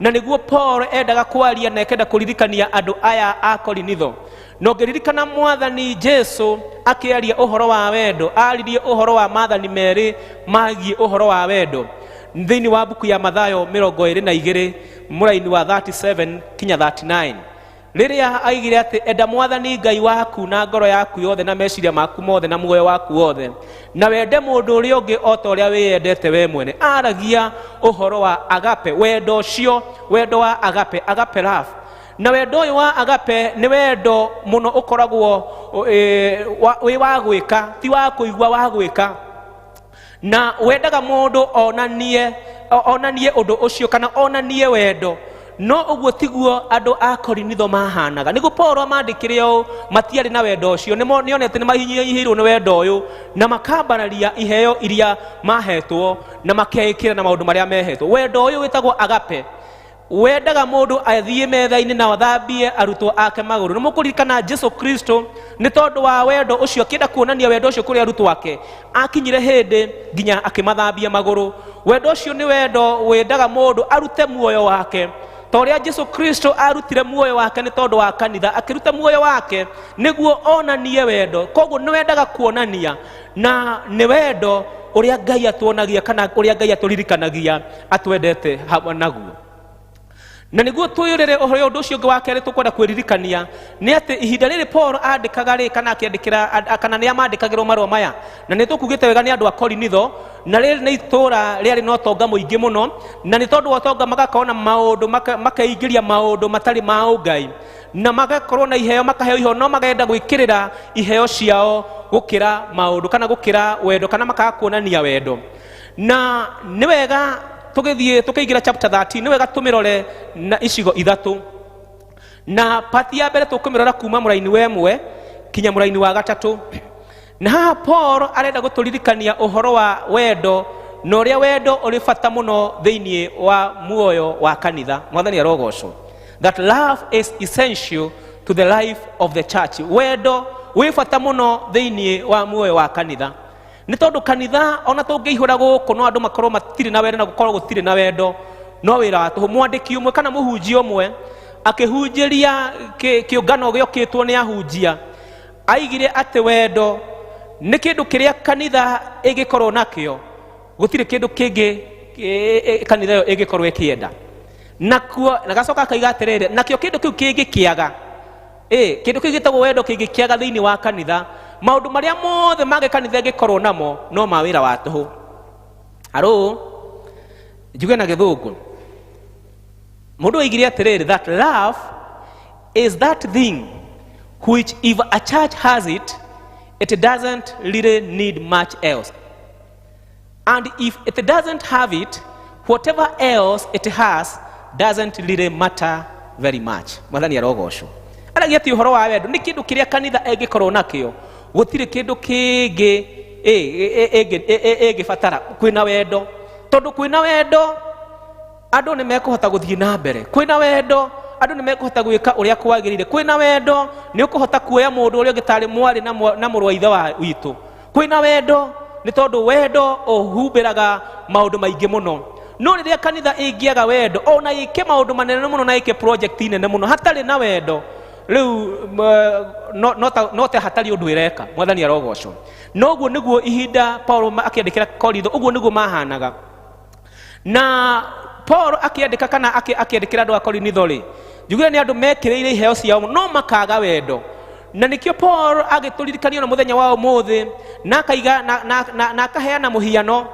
Na nĩguo Paul endaga kwaria na ekenda kũririkania andũ aya a Korinitho. Na ũngĩririkana Mwathani Jesu akĩaria ũhoro wa wendo, aririe ũhoro wa maathani merĩ magiĩ ũhoro wa wendo thĩinĩ wa mbuku ya Mathayo 22 mũraini wa 37 kinya 39, rĩrĩa aigire atĩ enda Mwathani Ngai waku na ngoro yaku yothe na meciria maku mothe na muoyo waku wothe, na wende mũndũ ũrĩa ũngĩ o ta ũrĩa wĩyendete we mwene. Aragia ũhoro wa agape, wendo ũcio, wendo wa agape, agape love. Na wendo ũyũ wa agape nĩ wendo mũno ũkoragwo, wĩ wa gwĩka, ti wa kũigua, wa gwĩka. Na wendaga mũndũ onanie ũndũ ũcio kana onanie wendo. No ũguo tiguo andũ a Korinitho mahanaga. Nĩguo Paulo amandĩkĩre ũũ, matiarĩ na wendo ũcio. Nĩonete nĩ mahinyĩrĩirwo nĩ wendo ũyũ na makambararia iheo iria mahetwo na makeĩkĩra na maũndũ marĩa mehetwo. Wendo ũyũ wĩtagwo agape, wendaga mũndũ athiĩ metha-inĩ na athambie arutwo ake magũrũ. Nĩ mũkũririkana Jesu Kristo nĩ tondũ wa wendo ũcio, akĩenda kuonania wendo ũcio kũrĩ arutwo ake, akinyire hĩndĩ nginya akĩmathambia magũrũ. Wendo ũcio nĩ wendo wendaga mũndũ arute muoyo wake ta ũrĩa Jesu Kristo arutire muoyo wake nĩ tondũ wa kanitha, akĩruta muoyo wake nĩguo onanie wendo. Koguo nĩ wendaga kuonania, na nĩ wendo ũrĩa Ngai atuonagia kana ũrĩa Ngai atũririkanagia atwendete hamwe naguo. Na nĩguo twĩyũrĩre ũhoro ũndũ ũcio ũngĩ wa kerĩ tũkwenda kwĩririkania nĩ atĩ ihinda rĩrĩ Paul andĩkaga rĩ, kana akĩandĩkĩra, kana nĩ amandĩkagĩrwo marũa maya, na nĩ tũkugĩte wega nĩ andũ a Korinitho, na rĩrĩ nĩ itũũra rĩarĩ na ũtonga mũingĩ mũno, na nĩ tondũ wa ũtonga magakorwo na maũndũ, makeingĩria maũndũ matarĩ ma ũngai, na magakorwo na iheo, makaheo iheo, no magenda gwĩkĩrĩra iheo ciao gũkĩra maũndũ kana gũkĩra wendo, kana makaga kuonania wendo. Na nĩ wega tũgĩthiĩ tũkĩingĩra chapter 13, nĩ wega tũmĩrore na icigo ithatũ. Na pati ya mbere tũkũmĩrora kuma mũraini wa 1 kinya mũraini wa 3. Na haha Paul arenda gũtũririkania ũhoro wa wendo na ũrĩa wendo ũrĩ bata mũno thĩinĩ wa muoyo wa kanitha. Mwathani arogocwo. That love is essential to the life of the church. Wendo wĩ bata mũno thĩinĩ wa muoyo wa kanitha. Nĩ tondũ kanitha ona tũngĩihũra gũkũ no andũ makorwo matirĩ na wendo na gũkorwo gũtirĩ na wendo, no wĩra wa tũhũ. Mwandĩki ũmwe kana mũhunjia ũmwe akĩhunjĩria kĩũngano gĩokĩtwo nĩ ahunjia, aigire atĩ wendo nĩ kĩndũ kĩrĩa kanitha ĩngĩkorwo nakĩo, gũtirĩ kĩndũ kĩngĩ kanitha ĩyo ĩngĩkorwo ĩkĩenda. Nakuo na gacoka akaiga atĩrĩrĩ, nakĩo kĩndũ kĩu kĩngĩkĩaga, kĩndũ kĩu gĩtagwo wendo kĩngĩkĩaga thĩinĩ wa kanitha, maũndũ marĩa mothe mangĩ kanitha ĩngĩkorwo namo no ma wĩra wa tũhũ. Aro njuge na gĩthũngũ, mũndũ oigire atĩrĩrĩ, that love is that thing which if a church has it, it doesn't really need much else, and if it doesn't have it, whatever else it has doesn't really matter very much. Mwathani arogocwo. Aragia atĩ ũhoro wa wendo nĩ kĩndũ kĩrĩa kanitha ĩngĩkorwo nakĩo, gũtirĩ kĩndũ kĩngĩ ĩngĩbatara kwĩna wendo. Tondũ kwĩna wendo andũ nĩ mekũhota gũthiĩ na mbere, kwĩna wendo andũ nĩ mekũhota gwĩka ũrĩa kwagĩrĩire, kwĩna wendo nĩ ũkũhota kuoya mũndũ ũrĩa ũngĩ tarĩ mwarĩ na mũrũ wa ithe wa witũ. Kwĩna wendo nĩ tondũ wendo ũhumbĩraga maũndũ maingĩ mũno. No rĩrĩa kanitha ĩngĩaga wendo, ona ĩke maũndũ manene mũno na ĩke project nene mũno, hatarĩ na wendo, rĩu no ta hatarĩ ũndũ ĩreka. Mwathani arogocwo. No ũguo nĩguo ihinda Paulo akĩandĩkĩra Korintho, ũguo nĩguo mahanaga. Na Paul akĩandĩka kana akĩandĩkĩra andũ a Korinitho rĩ, njugire nĩ andũ mekĩrĩire iheo ciao no makaga wendo. Na nĩkĩo Paul agĩtũririkania na mũthenya wa ũmũthĩ, na akaiga na akaheana mũhiano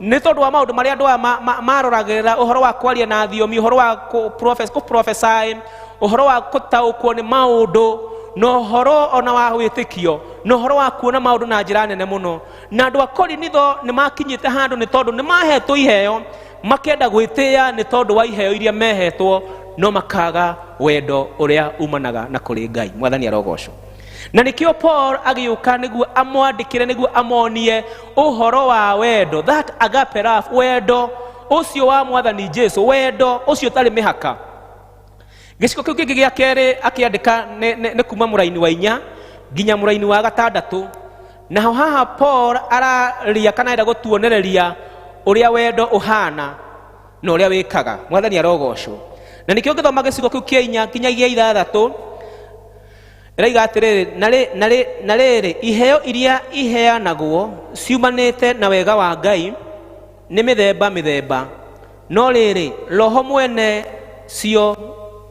nĩ tondũ wa maũndũ marĩa andũ aya maroragĩrĩra, ũhoro wa kwaria na thiomi, ũhoro wa kũ-prophesy, ũhoro wa gũtaũkwo nĩ maũndũ, na ũhoro ona wa wĩtĩkio, na ũhoro wa kuona maũndũ na njĩra nene mũno. Na andũ a Korinitho nĩ makinyĩte handũ nĩ tondũ nĩ mahetwo iheo, makenda gwĩtĩĩa nĩ tondũ wa iheo iria mehetwo, no makaga wendo ũrĩa umanaga na kũrĩ Ngai. Mwathani arogocwo. Na nĩkĩo Paul agĩũka nĩguo amwandĩkĩre, nĩguo amonie ũhoro wa wendo, that agape love, wendo ũcio wa Mwathani Jesu, wendo ũcio ũtarĩ mĩhaka. Gĩcigo kĩu kĩngĩ gĩa kerĩ akĩandĩka nĩ kuma mũraini wa 4 nginya mũraini wa 6. Naho haha Paul araria kana arenda gũtuonereria ũrĩa wendo ũhana na ũrĩa wĩkaga. Mwathani arogocwo. Na nĩkĩo ngĩthoma gĩcigo kĩu kĩa 4 nginya gĩa 6, ĩraiga atĩrĩrĩ, na rĩrĩ, iheo iria iheanagwo ciumanĩte na wega wa Ngai nĩ mĩthemba mĩthemba, no rĩrĩ, Roho mwene cio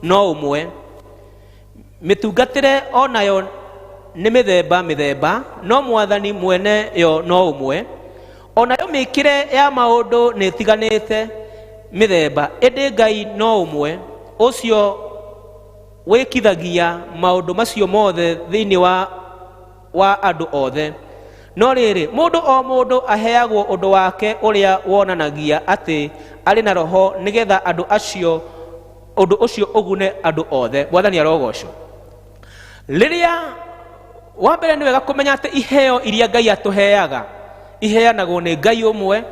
no ũmwe. Mĩtungatĩre onayo nĩ mĩthemba mĩthemba, no Mwathani mwene yo no ũmwe. Onayo mĩkĩre ya maũndũ nĩ ĩtiganĩte mĩthemba, ĩndĩ Ngai no ũmwe, ũcio wĩkithagia maũndũ macio mothe thĩinĩ wa andũ othe. No rĩrĩ, mũndũ o mũndũ aheagwo ũndũ wake ũrĩa wonanagia atĩ arĩ na Roho, nĩgetha andũ acio Ũndũ ũcio ũgune andũ othe. Mwathani arogocwo. Rĩrĩa wa mbere nĩ wega kũmenya atĩ iheo iria Ngai atũheaga iheanagwo nĩ Ngai ũmwe,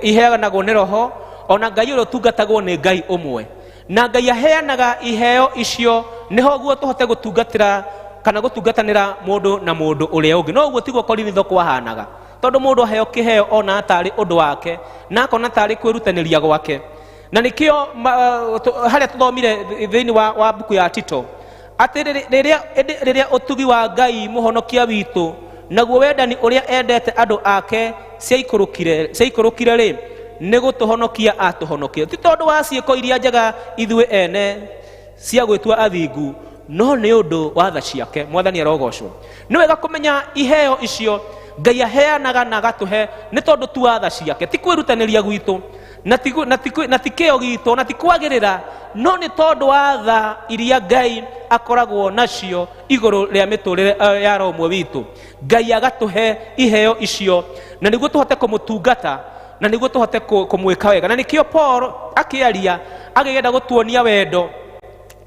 iheanagwo nĩ Roho, ona Ngai ũrĩa ũtungatagwo nĩ Ngai ũmwe. Na Ngai aheanaga iheo icio nĩho guo tũhote gũtungatĩra kana gũtungatanĩra mũndũ na mũndũ ũrĩa ũngĩ. No ũguo tiguo Korinitho kwahanaga, tondũ mũndũ aheo kĩheo ona tarĩ ũndũ wake na akona tarĩ kwĩrutanĩria gwake. Na nĩkĩo harĩa tũthomire thĩinĩ wa mbuku ya Tito atĩ rĩrĩa ũtugi wa Ngai mũhonokia witũ naguo wendani ũrĩa endete andũ ake ciaikũrũkire rĩ, nĩ gũtũhonokia atũhonokia, ti tondũ wa ciĩko iria njega ithuĩ ene cia gwĩtua athingu, no nĩ ũndũ wa tha ciake. Mwathani arogocwo. Nĩ wega kũmenya iheo icio Ngai aheanaga na agatũhe nĩ tondũ tu wa tha ciake, ti kwĩrutanĩria gwitũ na ti kĩo gitũ na ti kwagĩrĩra, no nĩ tondũ wa tha iria Ngai akoragwo nacio igũrũ rĩa mĩtũrĩre ya roho ũmwe witũ. Ngai agatũhe iheo icio na nĩguo tũhote kũmũtungata na nĩguo tũhote kũmwĩka wega. Na nĩkĩo Paul akĩaria agĩenda gũtuonia wendo,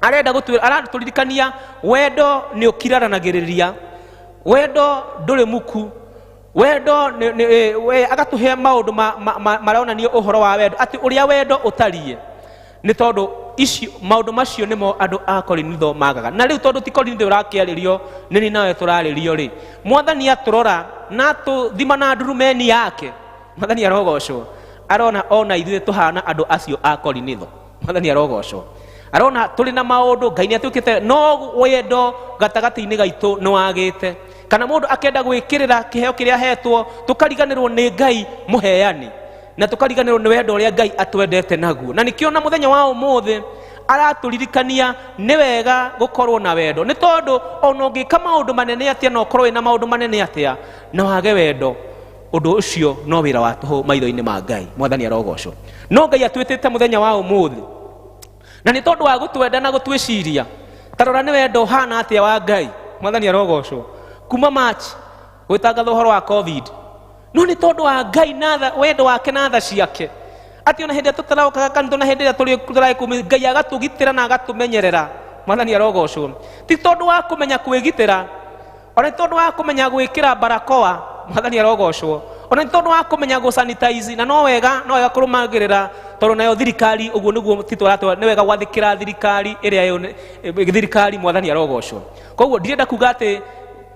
arenda gũtwĩra, aratũririkania wendo nĩ ũkiraranagĩrĩria, wendo ndũrĩ muku, wendo we agatũhe maũndũ maronania ũhoro wa wendo, atĩ ũrĩa wendo ũtariĩ. Nĩ tondũ icio maũndũ macio nĩmo andũ a Korinitho magaga. Na rĩu tondũ ti Korinitho ũrakĩarĩrio, nĩ niĩ nawe tũrarĩrio rĩ, Mwathani atũrora na atũthima na ndurumeni yake, Mwathani arogocwo, arona ona ithuĩ tũhana andũ acio a Korinitho. Mwathani arogocwo, arona tũrĩ na maũndũ Ngai nĩ atuĩkĩte, no wendo gatagatĩ-inĩ gaitũ nĩ wagĩte, kana mũndũ akenda gwĩkĩrĩra kĩheo kĩrĩa ahetwo, tũkariganĩrwo nĩ Ngai mũheani na tũkariganĩrwo nĩ wendo ũrĩa Ngai atwendete naguo. Na nĩkĩo na mũthenya wa ũmũthĩ aratũririkania nĩ wega gũkorwo na wendo, nĩ tondũ ona ũngĩka maũndũ manene atĩa na ũkorwo wĩna maũndũ manene atĩa na wage wendo, ũndũ ũcio no wĩra wa tũhũ maitho-inĩ ma Ngai. Mwathani arogocwo. No Ngai atwĩtĩte mũthenya wa ũmũthĩ na nĩ tondũ wa gũtwenda na gũtwĩciria. Ta rora nĩ wendo ũhana atĩa wa Ngai. Mwathani arogocwo. Kuma March gwĩtangatha ũhoro wa COVID, no nĩ tondũ wa Ngai na wendo wake na tha ciake, atĩ ona hĩndĩ ĩrĩa tũtarokaga kanitha, ona hĩndĩ ĩrĩa tũrĩ kũu, Ngai agatũgitĩra na agatũmenyerera. Mwathani arogocwo. Ti tondũ wa kũmenya kwĩgitĩra, ona nĩ tondũ wa kũmenya gwĩkĩra barakoa. Mwathani arogocwo. Ona nĩ tondũ wa kũmenya gũsanitize, na no wega kũrũmagĩrĩra, tondũ nayo thirikari ũguo nĩguo Tito aratwĩra, nĩ wega gwathĩkĩra thirikari ĩrĩa thirikari. Mwathani arogocwo. Koguo ndirenda kuga atĩ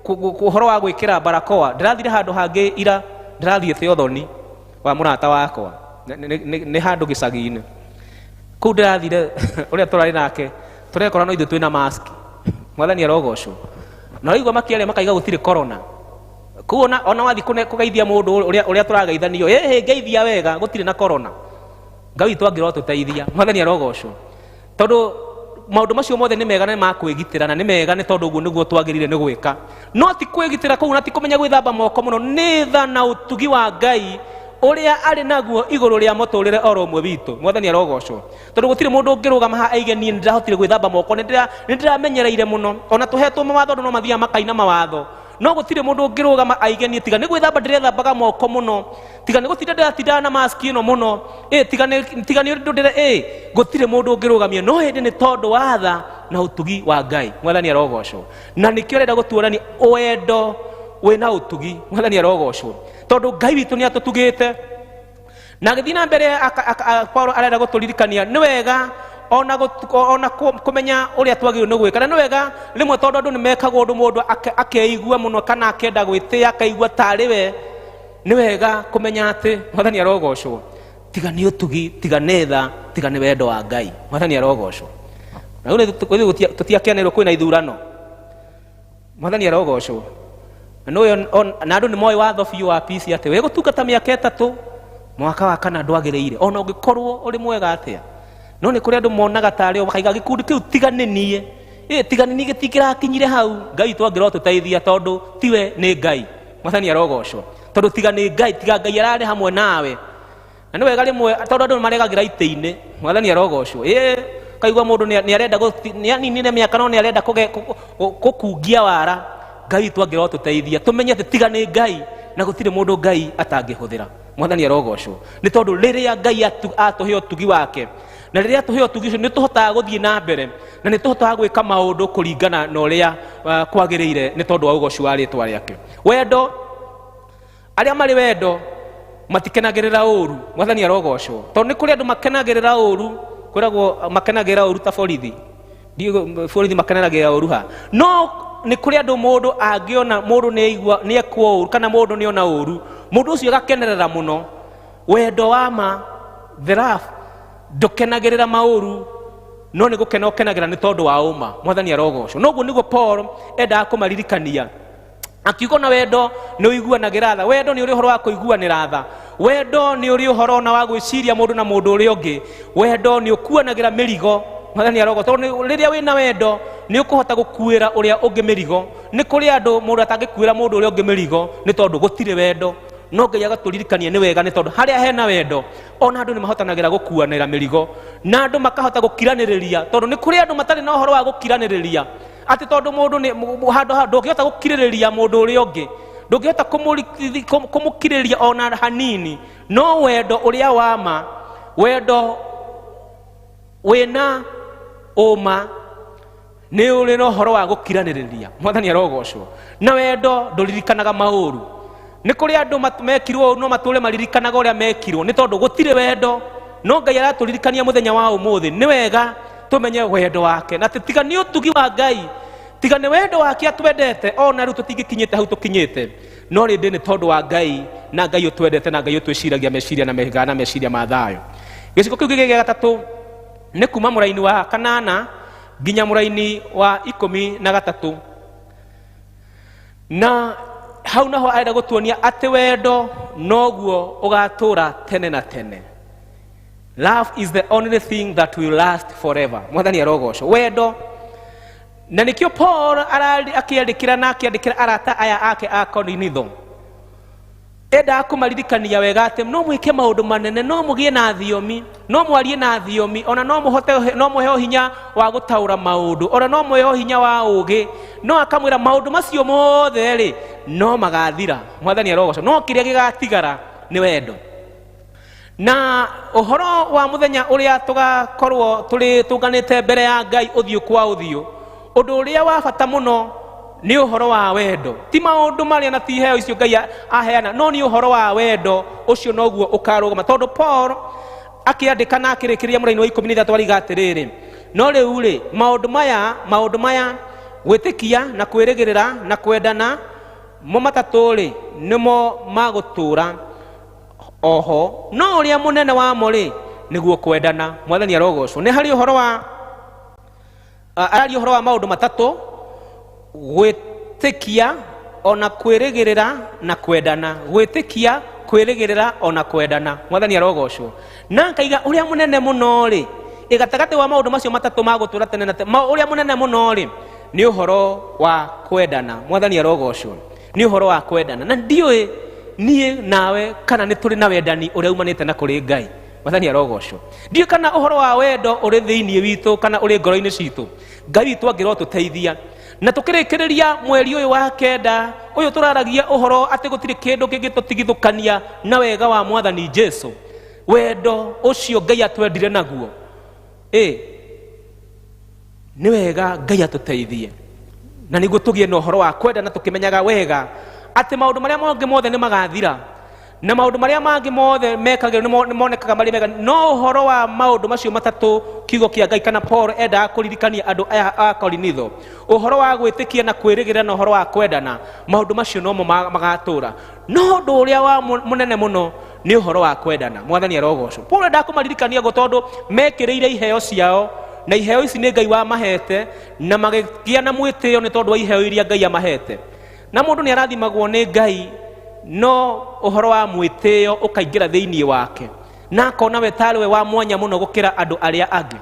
ũhoro wa gwĩkĩra barakoa, ndĩrathire handũ hangĩ ira, ndĩrathiĩte ũthoni wa mũrata wakwa, nĩ handũ gĩcagi-inĩ kũu ndĩrathire, ũrĩa tũrarĩ nake tũrekora no ithuĩ twĩna mask. Mwathani arogocwo. Na waigua makĩaria makaiga gũtirĩ corona kũu, ona wathiĩ kũgeithia mũndũ ũrĩa tũrageithanio, ĩhĩ ngeithia wega, gũtirĩ na corona. Ngai witũ angĩrotũteithia. Mwathani arogocwo. Tondũ maũndũ macio mothe nĩ mega na nĩ ma kwĩgitĩra, na nĩ mega nĩ tondũ ũguo nĩguo twagĩrĩire nĩ gwĩka, no ti kwĩgitĩra kũu na ti kũmenya gwĩthamba moko mũno, nĩ tha na ũtugi wa Ngai ũrĩa arĩ naguo igũrũ rĩa mũtũrĩre oro ũmwe witũ. Mwathani arogocwo. Tondũ gũtirĩ mũndũ ũngĩrũgama haha aige niĩ nĩndĩrahotire gwĩthamba moko, nĩndĩramenyereire mũno. Ona tũhetwo mawatho, andũ no mathiaga makaina mawatho, no gũtirĩ mũndũ ũngĩrũgama aige niĩ tiga nĩ gwĩthamba ndĩrethambaga moko mũno, tiga nĩ gũtinda ndĩratindaga na mask ĩno mũno, tiga nĩ ũndũ ndĩre, gũtirĩ mũndũ ũngĩrũgamia. No hĩndĩ nĩ tondũ wa tha na ũtugi wa Ngai. Mwathani arogocwo. Na nĩkĩo arenda gũtuonania wendo wĩna ũtugi. Mwathani arogocwo. Tondũ Ngai witũ nĩ atũtugĩte. Na agĩthiĩ na mbere, Paulo arenda gũtũririkania nĩ wega ona kũmenya ũrĩa twagĩrĩirwo nĩ gwĩka. Na nĩ wega rĩmwe, tondũ andũ nĩ mekagwo ũndũ mũndũ akeigua mũno kana akenda gwĩtĩa, akaigua tarĩ we. Nĩ wega kũmenya atĩ Mwathani arogocwo, tiga nĩ ũtugi, tiga nĩ tha, tiga nĩ wendo wa Ngai. Mwathani arogocwo. Na rĩu tũtiakenerwo kwĩna ithurano. Mwathani arogocwo. Na andũ nĩ moĩ watho biũ wa peace atĩ wĩ gũtungata mĩaka 3, mwaka wa kana ndwagĩrĩire, ona ũngĩkorwo ũrĩ mwega atĩa. No nĩ kũrĩ andũ monaga tarĩ o makaiga gĩkundi kĩu tiga nĩ niĩ, tiga nĩ niĩ gĩtingĩrakinyire hau. Ngai witũ angĩrotũteithia, tondũ tiwe nĩ Ngai. Mwathani arogocwo. Tondũ tiga nĩ Ngai, tiga Ngai ararĩ hamwe nawe. Na nĩ wega rĩmwe, tondũ andũ nĩ maregagĩra itĩ-inĩ. Mwathani arogocwo. Kaigua mũndũ nĩ arenda nĩ aninire mĩaka, no nĩ arenda gũkungia wara. Ngai witũ angĩrotũteithia tũmenye atĩ tiga nĩ Ngai, na gũtirĩ mũndũ Ngai atangĩhũthĩra. Mwathani arogocwo. Nĩ tondũ rĩrĩa Ngai atũhe ũtugi wake Na rĩrĩa tũhe ũtugi ũcio nĩ tũhotaga gũthiĩ na mbere na nĩ tũhotaga gwĩka maũndũ kũringana na ũrĩa kwagĩrĩire nĩ tondũ wa ũgoci wa rĩtwa rĩake. Wendo, arĩa marĩ wendo matikenagĩrĩra ũru. Mwathani arogocwo, tondũ nĩ kũrĩ andũ makenagĩrĩra ũru, kwĩragwo makenagĩrĩra ũru ta borithi. Ndiũĩ borithi makenagĩrĩra ũru ha, no nĩ kũrĩ andũ mũndũ angĩona mũndũ nĩ aigua nĩ ekwo ũru kana mũndũ nĩ ona ũru, mũndũ ũcio agakenerera mũno. Wendo wa ma, the love, ndũkenagĩrĩra maũru, no nĩ gũkena ũkenagĩra nĩ tondũ wa ũma. Mwathani arogocwo. Noguo nĩguo Paul endaga kũmaririkania akiuga na wendo nĩ ũiguanagĩra tha. Wendo nĩ ũrĩ ũhoro wa kũiguanĩra tha. Wendo nĩ ũrĩ ũhoro ona wa gwĩciria mũndũ na mũndũ ũrĩa ũngĩ. Wendo nĩ ũkuanagĩra mĩrigo. Mwathani arogocwo, tondũ rĩrĩa wĩna wendo nĩ ũkũhota gũkuĩra ũrĩa ũngĩ mĩrigo. Nĩ kũrĩ andũ mũndũ atangĩkuĩra mũndũ ũrĩa ũngĩ mĩrigo nĩ tondũ gũtirĩ wendo. No Ngai agatũririkania nĩ wega, nĩ tondũ harĩa hena wendo ona andũ nĩ mahotanagĩra gũkuanĩra mĩrigo na andũ makahota gũkiranĩrĩria, tondũ nĩ kũrĩ andũ matarĩ na ũhoro wa gũkiranĩrĩria, atĩ tondũ mũndũ nĩ handũ ha ndũngĩhota gũkirĩrĩria mũndũ ũrĩa ũngĩ, ndũngĩhota kũmũkirĩrĩria ona hanini. No wendo ũrĩa wa ma, wendo wĩna ũma, nĩ ũrĩ na ũhoro wa gũkiranĩrĩria. Mwathani arogocwo. Na wendo ndũririkanaga maũru. Nĩ kũrĩ andũ mekirwo ũru no matũre maririkanaga ũrĩa mekirwo nĩ tondũ gũtirĩ wendo. No Ngai aratũririkania mũthenya wa ũmũthĩ nĩ wega tũmenye wendo wake, na tiga nĩ ũtugi wa Ngai, tiga nĩ wendo wake atwendete, ona rĩu tũtingĩkinyĩte hau tũkinyĩte. No rĩndĩ nĩ tondũ wa Ngai, na Ngai ũtwendete, na Ngai ũtwĩciragia meciria na mega na meciria ma thayũ. Gĩcigo kĩu gĩa gatatũ nĩ kuma mũraini wa 8 nginya mũraini wa 13, na hau naho arenda gũtuonia atĩ wendo noguo ũgatũra tene na tene. Love is the only thing that will last forever. Mwathani arogocwo. Wendo, na nĩkĩo Paul akĩandĩkĩra na akĩandĩkĩra arata aya ake a Korinitho, endaga kũmaririkania wega atĩ no mwĩke maũndũ manene, no mũgĩe na thiomi, no mwarie na thiomi, ona no mũhote, no mũheo hinya wa gũtaũra maũndũ, ona no mũheo hinya wa ũũgĩ, no akamwĩra maũndũ macio mothe rĩ no magathira. Mwathani arogocwo. No kĩrĩa gĩgatigara nĩ wendo. Na ũhoro wa mũthenya ũrĩa tũgakorwo tũrĩ tũnganĩte mbere ya Ngai ũthiũ kwa ũthiũ, ũndũ ũrĩa wa bata mũno nĩ ũhoro wa wendo. Ti maũndũ marĩa na ti iheo icio Ngai aheana, no nĩ ũhoro wa wendo ũcio noguo ũkarũgama. Tondũ Paul akĩandĩka na akĩrĩkĩrĩria mũraini wa 13 ariga atĩrĩrĩ, no rĩu rĩ, maũndũ maya gwĩtĩkia na kwĩrĩgĩrĩra na kwendana, mo matatũ rĩ nĩmo magũtũũra oho, no ũrĩa mũnene wamo rĩ nĩguo kwendana. Mwathani arogocwo. Nĩ harĩ ũhoro wa araria ũhoro wa maũndũ matatũ: gwĩtĩkia ona kwĩrĩgĩrĩra na kwendana. Gwĩtĩkia, kwĩrĩgĩrĩra ona kwendana. Mwathani arogocwo. Na akaiga ũrĩa mũnene mũno rĩ gatagatĩ wa maũndũ macio matatũ ma gũtũũra tene na tene, ũrĩa mũnene mũno rĩ nĩ ũhoro wa kwendana. Mwathani arogocwo. Nĩ ũhoro wa kwendana. Na ndiũĩ niĩ nawe kana nĩ tũrĩ na wendani ũrĩa umanĩte na kũrĩ Ngai. Mwathani arogocwo. Ndiũĩ kana ũhoro wa wendo ũrĩ thĩinĩ witũ kana ũrĩ ngoro-inĩ citũ. Ngai witũ angĩrotũteithia. Na tũkĩrĩkĩrĩria mweri ũyũ wa 9 ũyũ tũraragia ũhoro atĩ gũtirĩ kĩndũ kĩngĩtũtigithũkania na wega wa Mwathani Jesu. Wendo ũcio Ngai atwendire naguo, nĩ wega Ngai atũteithie na nĩguo tũgĩe na ũhoro wa kwenda, na tũkĩmenyaga wega atĩ maũndũ marĩa mangĩ mothe nĩ magathira, na maũndũ marĩa mangĩ mothe mekagĩrwo nĩ monekaga marĩ mega, no ũhoro wa maũndũ macio matatũ kiugo kĩa Ngai kana Paul endaga kũririkania andũ aya a Korinitho, ũhoro wa gwĩtĩkia na kwĩrĩgĩrĩra na ũhoro wa kwendana, maũndũ macio nomo magatũra. No ũndũ ũrĩa wa mũnene mũno nĩ ũhoro wa kwendana. Mwathani arogocwo. Paul endaga kũmaririkania ũguo tondũ mekĩrĩire iheo ciao, na iheo ici nĩ Ngai wamahete, na magĩgĩa na mwĩtĩo nĩ tondũ wa iheo iria Ngai amahete. Na mũndũ nĩ arathimagwo nĩ Ngai, no ũhoro wa mwĩtĩo ũkaingĩra thĩinĩ wake, na akona we tarĩ we wa mwanya mũno gũkĩra andũ arĩa angĩ.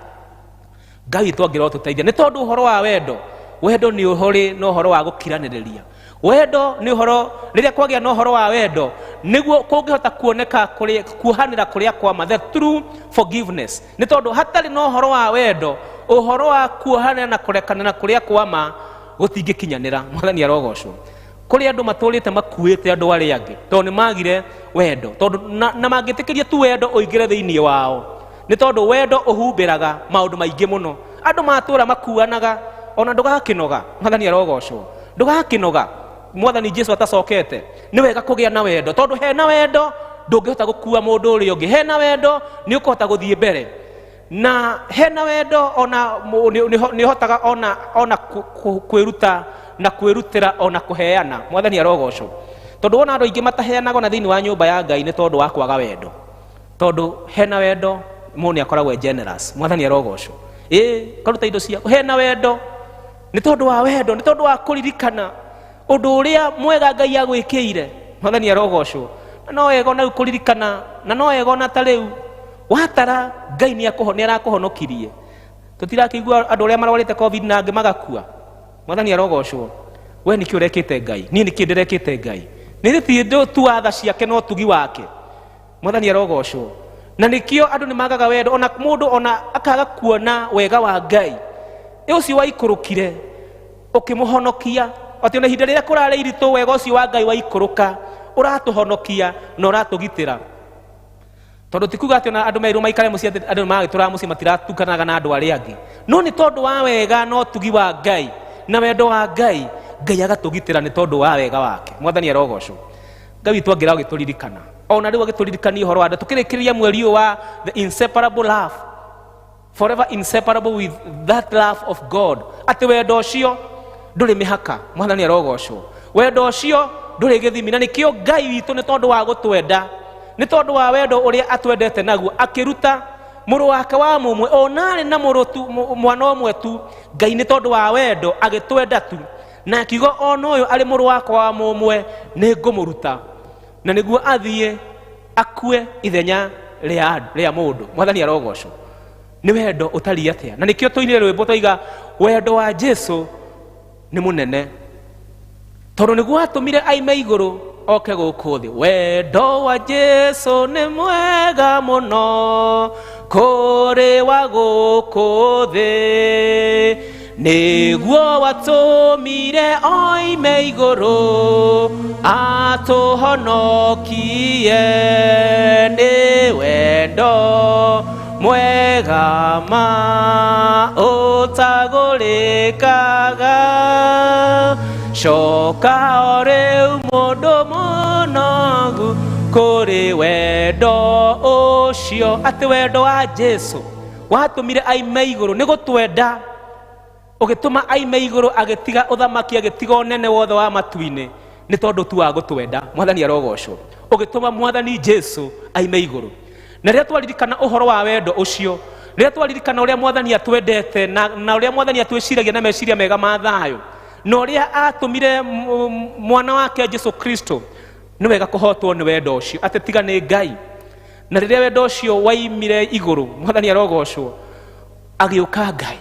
Ngai witũ angĩrotũteithia nĩ tondũ ũhoro wa wendo, wendo nĩ ũhorĩ na ũhoro wa gũkiranĩrĩria. Wendo nĩ ũhoro, rĩrĩa kwagĩa na ũhoro wa wendo nĩguo kũngĩhota kuoneka kuohanĩra kũrĩa kwa ma, the true forgiveness. Nĩ tondũ hatarĩ na ũhoro wa wendo, ũhoro wa kuohanĩra na kũrekanĩra kũrĩa kwa ma gũtingĩkinyanĩra. Mwathani arogocwo. Kũrĩ andũ matũrĩte makuĩte andũ arĩa angĩ tondũ nĩ magire wendo, tondũ na mangĩtĩkĩria tu wendo ũingĩre thĩinĩ wao, Nĩ tondũ wendo ũhumbĩraga maũndũ maingĩ mũno. Andũ matũra makuanaga ona ndũgakĩnoga. Mwathani arogocwo. Ndũgakĩnoga. Mwathani Jesu atacokete. Nĩ wega kũgĩa na wendo tondũ hena wendo ndũngĩhota gũkua mũndũ ũrĩa ũngĩ. Hena wendo nĩ ũkũhota gũthiĩ mbere. Na hena wendo ona nĩ ũhotaga ona kwĩruta na kwĩrutĩra ona kũheana. Mwathani arogocwo. Tondũ wona andũ aingĩ mataheanaga ona thĩinĩ wa nyũmba ya Ngai nĩ tondũ wa kwaga wendo. Tondũ hena wendo mũndũ nĩ akoragwo e generous. Mwathani arogocwo. Ĩ karuta indo ciaku hena wendo nĩ tondũ wa wendo, nĩ tondũ wa kũririkana ũndũ ũrĩa mwega Ngai agwĩkĩire. Mwathani arogocwo. Na no wega ona rĩu kũririkana, na no wega ona ta rĩu watara Ngai nĩ arakũhonokirie. Tũtirakĩigua andũ arĩa marwarĩte COVID na angĩ magakua. Mwathani arogocwo. We nĩkĩ ũrekĩte Ngai? Niĩ nĩkĩ ndĩrekĩte Ngai? Nĩ ti tu watha ciake no tugi wake. Mwathani arogocwo. Na nĩkĩo andũ nĩ magaga wendo, ona mũndũ ona akaga kuona wega wa Ngai. Ĩ ũcio waikũrũkire ũkĩmũhonokia, atĩ ona ihinda rĩrĩa kũrarĩ iritũ wega ũcio wa Ngai waikũrũka ũratũhonokia na ũratũgitĩra. Tondũ ti kuga atĩ ona andũ merirwo maikare mũciĩ atĩ andũ magĩtũraga mũciĩ matiratukanaga na andũ arĩa angĩ, no nĩ tondũ wa wega na ũtugi wa Ngai na wendo wa Ngai, Ngai agatũgitĩra nĩ tondũ wa wega wake. Mwathani arogocwo. Ngai witũ angĩra agĩtũririkana ona rĩu agĩtũririkania ũhoro wa tũkĩrĩkĩrĩria mweri ũyũ wa the inseparable love, forever inseparable with that love of God, atĩ wendo ũcio ndũrĩ mĩhaka. Mwathani arogocwo. Wendo ũcio ndũrĩ gĩthimi, na nĩkĩo Ngai witũ nĩ tondũ wa gũtwenda, nĩ tondũ wa wendo ũrĩa atwendete naguo, akĩruta mũrũ wake wa mũmwe, ona arĩ na mũrũ tu, mwana ũmwe tu. Ngai nĩ tondũ wa wendo agĩtwenda tu, na akiuga ona ũyũ arĩ mũrũ wakwa wa mũmwe nĩ ngũmũruta, na nĩguo athiĩ akue ithenya rĩa mũndũ. Mwathani arogocwo. Nĩ wendo ũtariĩ atĩa? Na nĩkĩo tũinire rwĩmbo twaiga wendo wa Jesu nĩ mũnene, tondũ nĩguo atũmire aime igũrũ oke gũkũ thĩ. Wendo wa Jesu nĩ mwega mũno kũrĩ wa gũkũ thĩ, nĩguo watũmire oime igũrũ atũhonokie. Nĩ wendo mwega ma ũtagũrĩkaga, coka o rĩu mũndũ mũnogu kũrĩ wendo ũcio. Atĩ wendo wa Jesu watũmire aime igũrũ nĩ gũtwenda, ũgĩtũma aime igũrũ agĩtiga ũthamaki, agĩtiga ũnene wothe wa matu-inĩ nĩ tondũ tu wa gũtwenda. Mwathani arogocwo. Ũgĩtũma Mwathani Jesu aime igũrũ. Na rĩrĩa twaririkana ũhoro wa wendo ũcio, rĩrĩa twaririkana ũrĩa Mwathani atwendete na ũrĩa Mwathani atwĩciragia na meciria mega ma thayũ, na ũrĩa atũmire mwana wake Jesu Kristo, nĩ wega kũhotwo nĩ wendo ũcio, atĩ tiga nĩ Ngai. Na rĩrĩa wendo ũcio waimire igũrũ, Mwathani arogocwo, agĩũka Ngai.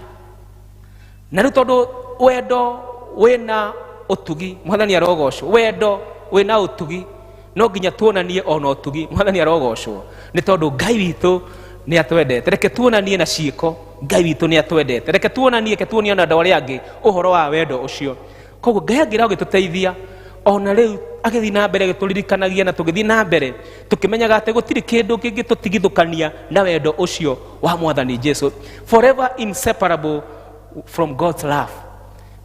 Na rĩu tondũ wendo wĩna ũtugi, Mwathani arogocwo, wendo wĩna ũtugi, no nginya tuonanie ona ũtugi. Mwathani arogocwo, nĩ tondũ Ngai witũ nĩ atwendete. Reke tuonanie na ciĩko Ngai witũ nĩ atwendete. Reke tuonanie, reke tuonie ona andũ arĩa angĩ ũhoro wa wendo ũcio. Koguo Ngai angĩra gũgĩtũteithia ona rĩu agĩthiĩ na mbere agĩtũririkanagia na tũgĩthiĩ na mbere tũkĩmenyaga atĩ gũtirĩ kĩndũ kĩngĩtũtigithũkania na wendo ũcio wa Mwathani Jesu, forever inseparable from God's love.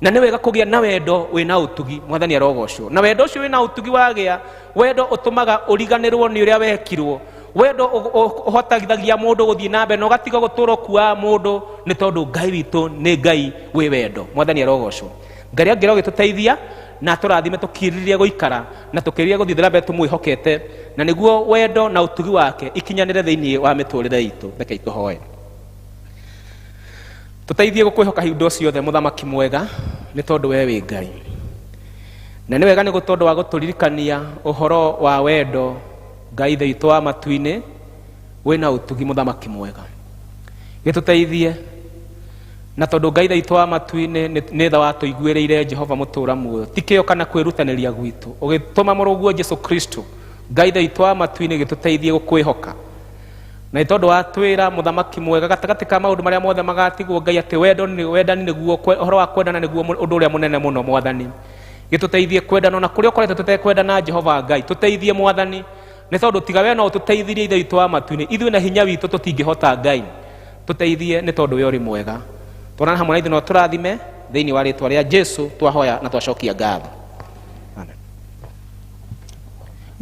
Na nĩ wega kũgĩa na wendo wĩna ũtugi. Mwathani arogocwo. Na wendo ũcio wĩna ũtugi wagĩa, wendo ũtũmaga ũriganĩrwo nĩ ũrĩa wekirwo, wendo ũhotithagia mũndũ gũthiĩ na mbere na ũgatiga gũtũra ũkuaga mũndũ, nĩ tondũ Ngai witũ nĩ Ngai wĩ wendo. Mwathani arogocwo. Ngai angĩra ũgĩtũteithia na atũrathime tũkirĩrĩrie gũikara na tũkĩrĩrĩrie gũthiĩ na mbere tũmwĩhokete, na nĩguo wendo na ũtugi wake ikinyanĩre thĩinĩ wa mĩtũrĩre itũ. Reke tũhoe. Tũteithie gũkwĩhoka indo ciothe, mũthamaki mwega, nĩ tondũ we wĩ Ngai. Na nĩ wega nĩ tondũ wa gũtũririkania ũhoro wa wendo Ngai Ithe witũ wa matu-inĩ wĩna ũtugi, mũthamaki mwega. Gĩtũteithie, na tondũ Ngai Ithe witũ wa matu-inĩ nĩ tha watũiguĩrĩire Jehova mũtũra muoyo, ti kĩo kana kwĩrutanĩria gwitũ, ũgĩtũma mũrũguo Jesu Kristo. Ngai Ithe witũ wa matu-inĩ, gĩtũteithie gũkwĩhoka. Na nĩ tondũ watwĩra mũthamaki mwega gatagatĩ ka maũndũ marĩa mothe magatigwo Ngai atĩ wendo nĩ wendani, nĩguo ũhoro wa kwendana nĩguo ũndũ ũrĩa mũnene mũno. Mwathani, gĩtũteithie kwendana ona kũrĩa ũkoretwo tũtekwendana. Jehova Ngai, tũteithie Mwathani, Nĩ tondũ tiga we no ũtũteithirie Ithe witũ wa matu-inĩ, ithuĩ na hinya witũ tũtingĩhota Ngai. Tũteithie nĩ tondũ we ũrĩ mwega. Twarana hamwe na ithuĩ na ũtũrathime thĩinĩ wa rĩtwa rĩa Jesu twahoya na twacokia ngatho. Amen.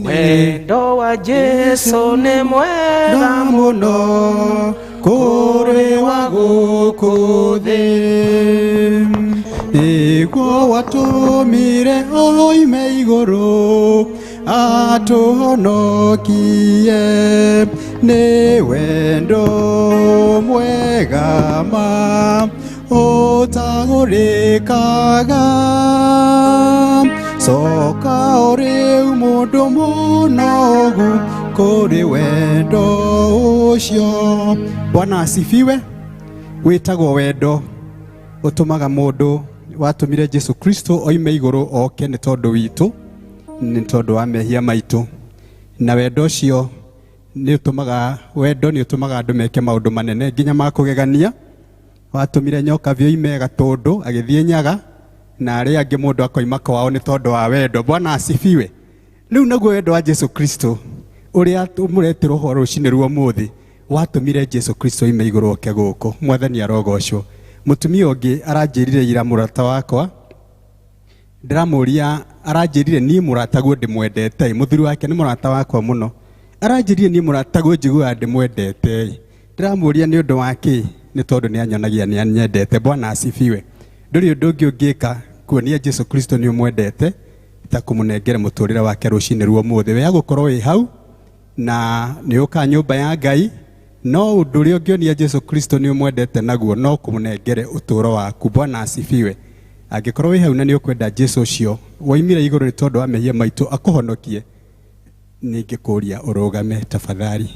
Wendo wa Jesu nĩ mwega mũno kũrĩ wa gũkũ thĩ, nĩguo watũmire oime igũrũ atũhonokie. Nĩ wendo mwega ma ũtagũrĩkaga, coka o rĩu mũndũ mũnogu kũrĩ wendo ũcio. Bwana asifiwe. Wĩtagwo wendo ũtũmaga mũndũ watũmire Jesu Kristo oime igũrũ oke nĩ tondũ witũ, nĩ tondũ wa mehia maitũ. Na wendo ũcio nĩ ũtũmaga, wendo nĩ ũtũmaga andũ meke maũndũ manene nginya ma kũgegania. Watũmire nyoka vyoime gatũndũ agĩthiĩ Nyaga, na arĩa angĩ mũndũ akoima kwao nĩ tondũ wa wendo. Bwana asifiwe. Rĩu naguo wendo wa Jesu Kristo ũrĩa mũretĩrwo ũhoro rũcinĩ rwa ũmũthĩ watũmire Jesu Kristo oime igũrũ oke gũkũ. Mwathani arogocwo. Mũtumia ũngĩ aranjĩrire ira, mũrata wakwa, ndĩramũria, aranjĩrire niĩ mũrataguo ndĩmwendete. Mũthuri wake nĩ mũrata wakwa mũno. Aranjĩrire niĩ mũrataguo njiguaga ndĩmwendete. Ndĩramũria nĩ ũndũ wa kĩ? Nĩ tondũ nĩ anyonagia nĩ anyendete. Bwana asifiwe. Ndũrĩ ũndũ ũngĩ ũngĩka kuonia Jesu Kristo nĩ ũmwendete ta kũmũnengera mũtũrĩre wake rũcinĩ rwa ũmũthĩ. We agũkorwo wĩ hau na nĩ ũka nyũmba ya Ngai, no ũndũ ũrĩa ũngĩonia Jesu Kristo nĩ ũmwendete naguo no kũmũnengere ũtũũro waku. Bwana asifiwe. Angĩkorwo wĩ hau na nĩ ũkwenda Jesu ũcio woimire igũrũ nĩ tondũ wa mehia maitũ akũhonokie, ningĩkũria ũrũgame tafadhali.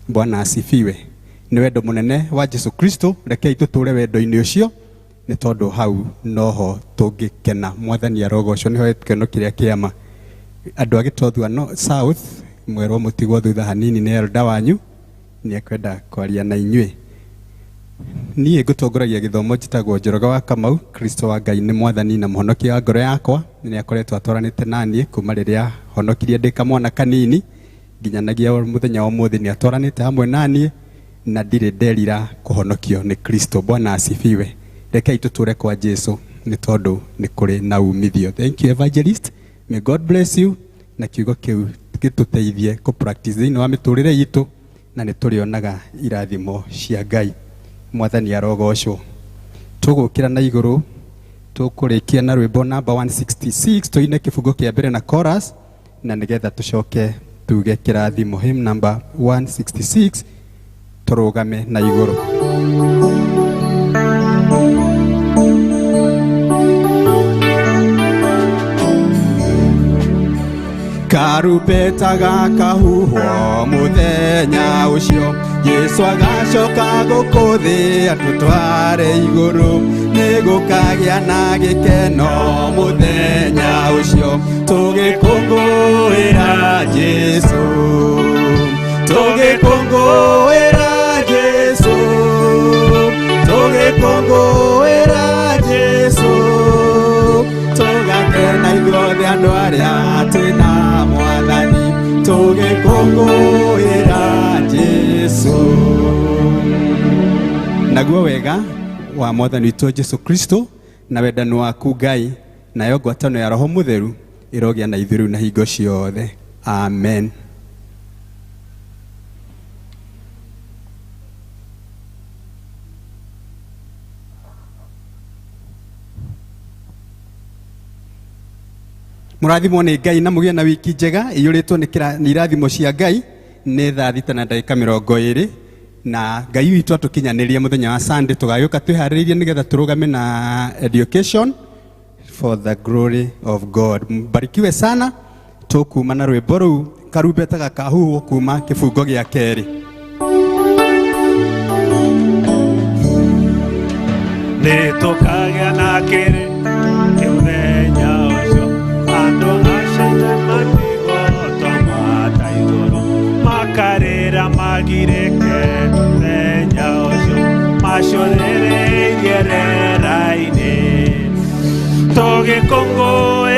Bwana asifiwe. Nĩ wendo mũnene wa Jesu Kristo, rekei tũtũũre wendo-inĩ ũcio nĩ tondũ hau noho tũngĩkena. Mwathani arogocwo, nĩho gĩkeno kĩrĩa kĩama. Andũ a Gĩtothua no South mwerwo mũtigwo thutha hanini nĩ elda wanyu, nĩ ekwenda kwaria na inyuĩ. Niĩ ngũtongoragia gĩthomo, njĩtagwo Njoroge wa Kamau. Kristo wa Ngai nĩ mwathani na mũhonokia wa ngoro yakwa. Nĩ akoretwo atwaranĩte naniĩ kuma rĩrĩa honokirie ndĩ kamwana kanini nginyanagia mũthenya wa ũmũthĩ. Nĩ atwaranĩte hamwe naniĩ na ndirĩ nderira kũhonokio nĩ Kristo. Bwana asifiwe. Rekei tũtũre kwa Jesu nĩ tondũ nĩ kũrĩ na umithio. Thank you evangelist, may God bless you. Na kiugo kĩu gĩtũteithie kũ practice thĩinĩ wa mĩtũrĩre itũ, na nĩ tũrĩonaga irathimo cia Ngai. Mwathani arogocwo. Tũgũkĩra na igũrũ, tũkũrĩkia na rwĩmbo namba 166, tũine kĩbungo kĩa mbere na chorus, na nĩgetha tũcoke tuge kĩrathimo. Hymn number 166, tũrũgame na igũrũ. Karumbeta gakahuhwo mũthenya ũcio, Jesu agacoka gũkũ thĩ atũtware igũrũ. Nĩgũkagĩa na gĩkeno mũthenya ũcio, tũgĩkũngũĩra Jesu, tũgĩkũngũĩra Jesu, tũgĩkũngũĩra Jesu. Tũgakena ithuothe andũ arĩa twĩna Mwathani, tũgĩkũngũĩra Jesu. Naguo wega wa Mwathani witũ Jesu Kristo na wendani waku Ngai nayo ngwatano ya Roho Mũtheru ĩrogĩa na ithuĩ rĩu na hingo ciothe. Amen. Mũrathimwo nĩ Ngai na mũgĩe na wiki njega iyũrĩtwo nĩ irathimo cia Ngai. Nĩ thaa thita na ndagĩka mĩrongo ĩrĩ, na Ngai witũ atũkinyanĩrie mũthenya wa Sunday tũgagĩũka twĩharĩrĩirie nĩgetha tũrũgame na education for the glory of God. Mbarikiwe sana. Tũkuma na rwĩmbo rũu karumbeta gakahuhwo kuma kĩbungo gĩa kerĩ. Nĩ tũkagĩa na kĩrĩ mũthenya ũcio, andũ acio matigotwo mata igũrũ, makarĩra magirĩke mũthenya ũcio, macũthĩrĩirie rĩera-inĩ. Tũgĩkũngũĩra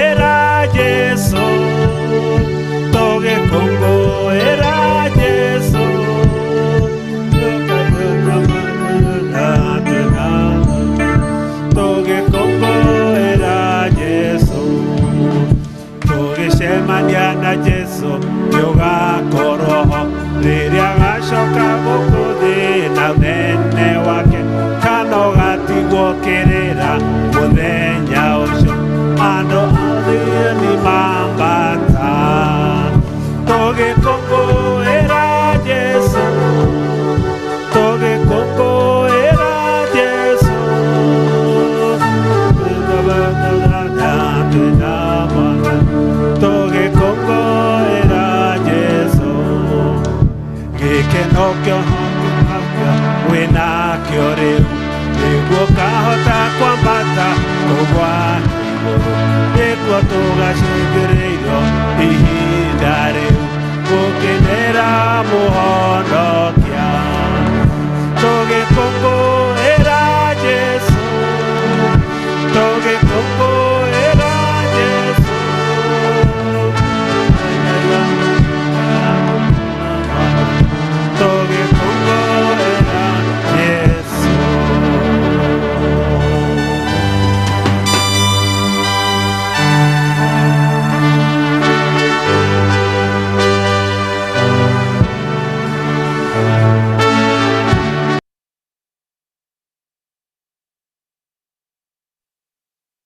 Nĩũgakorwo ho rĩrĩa agacoka gũkũ thĩ na ũnene wake, kana ũgatigwo kĩrĩra mũthenya ũcio. Andũ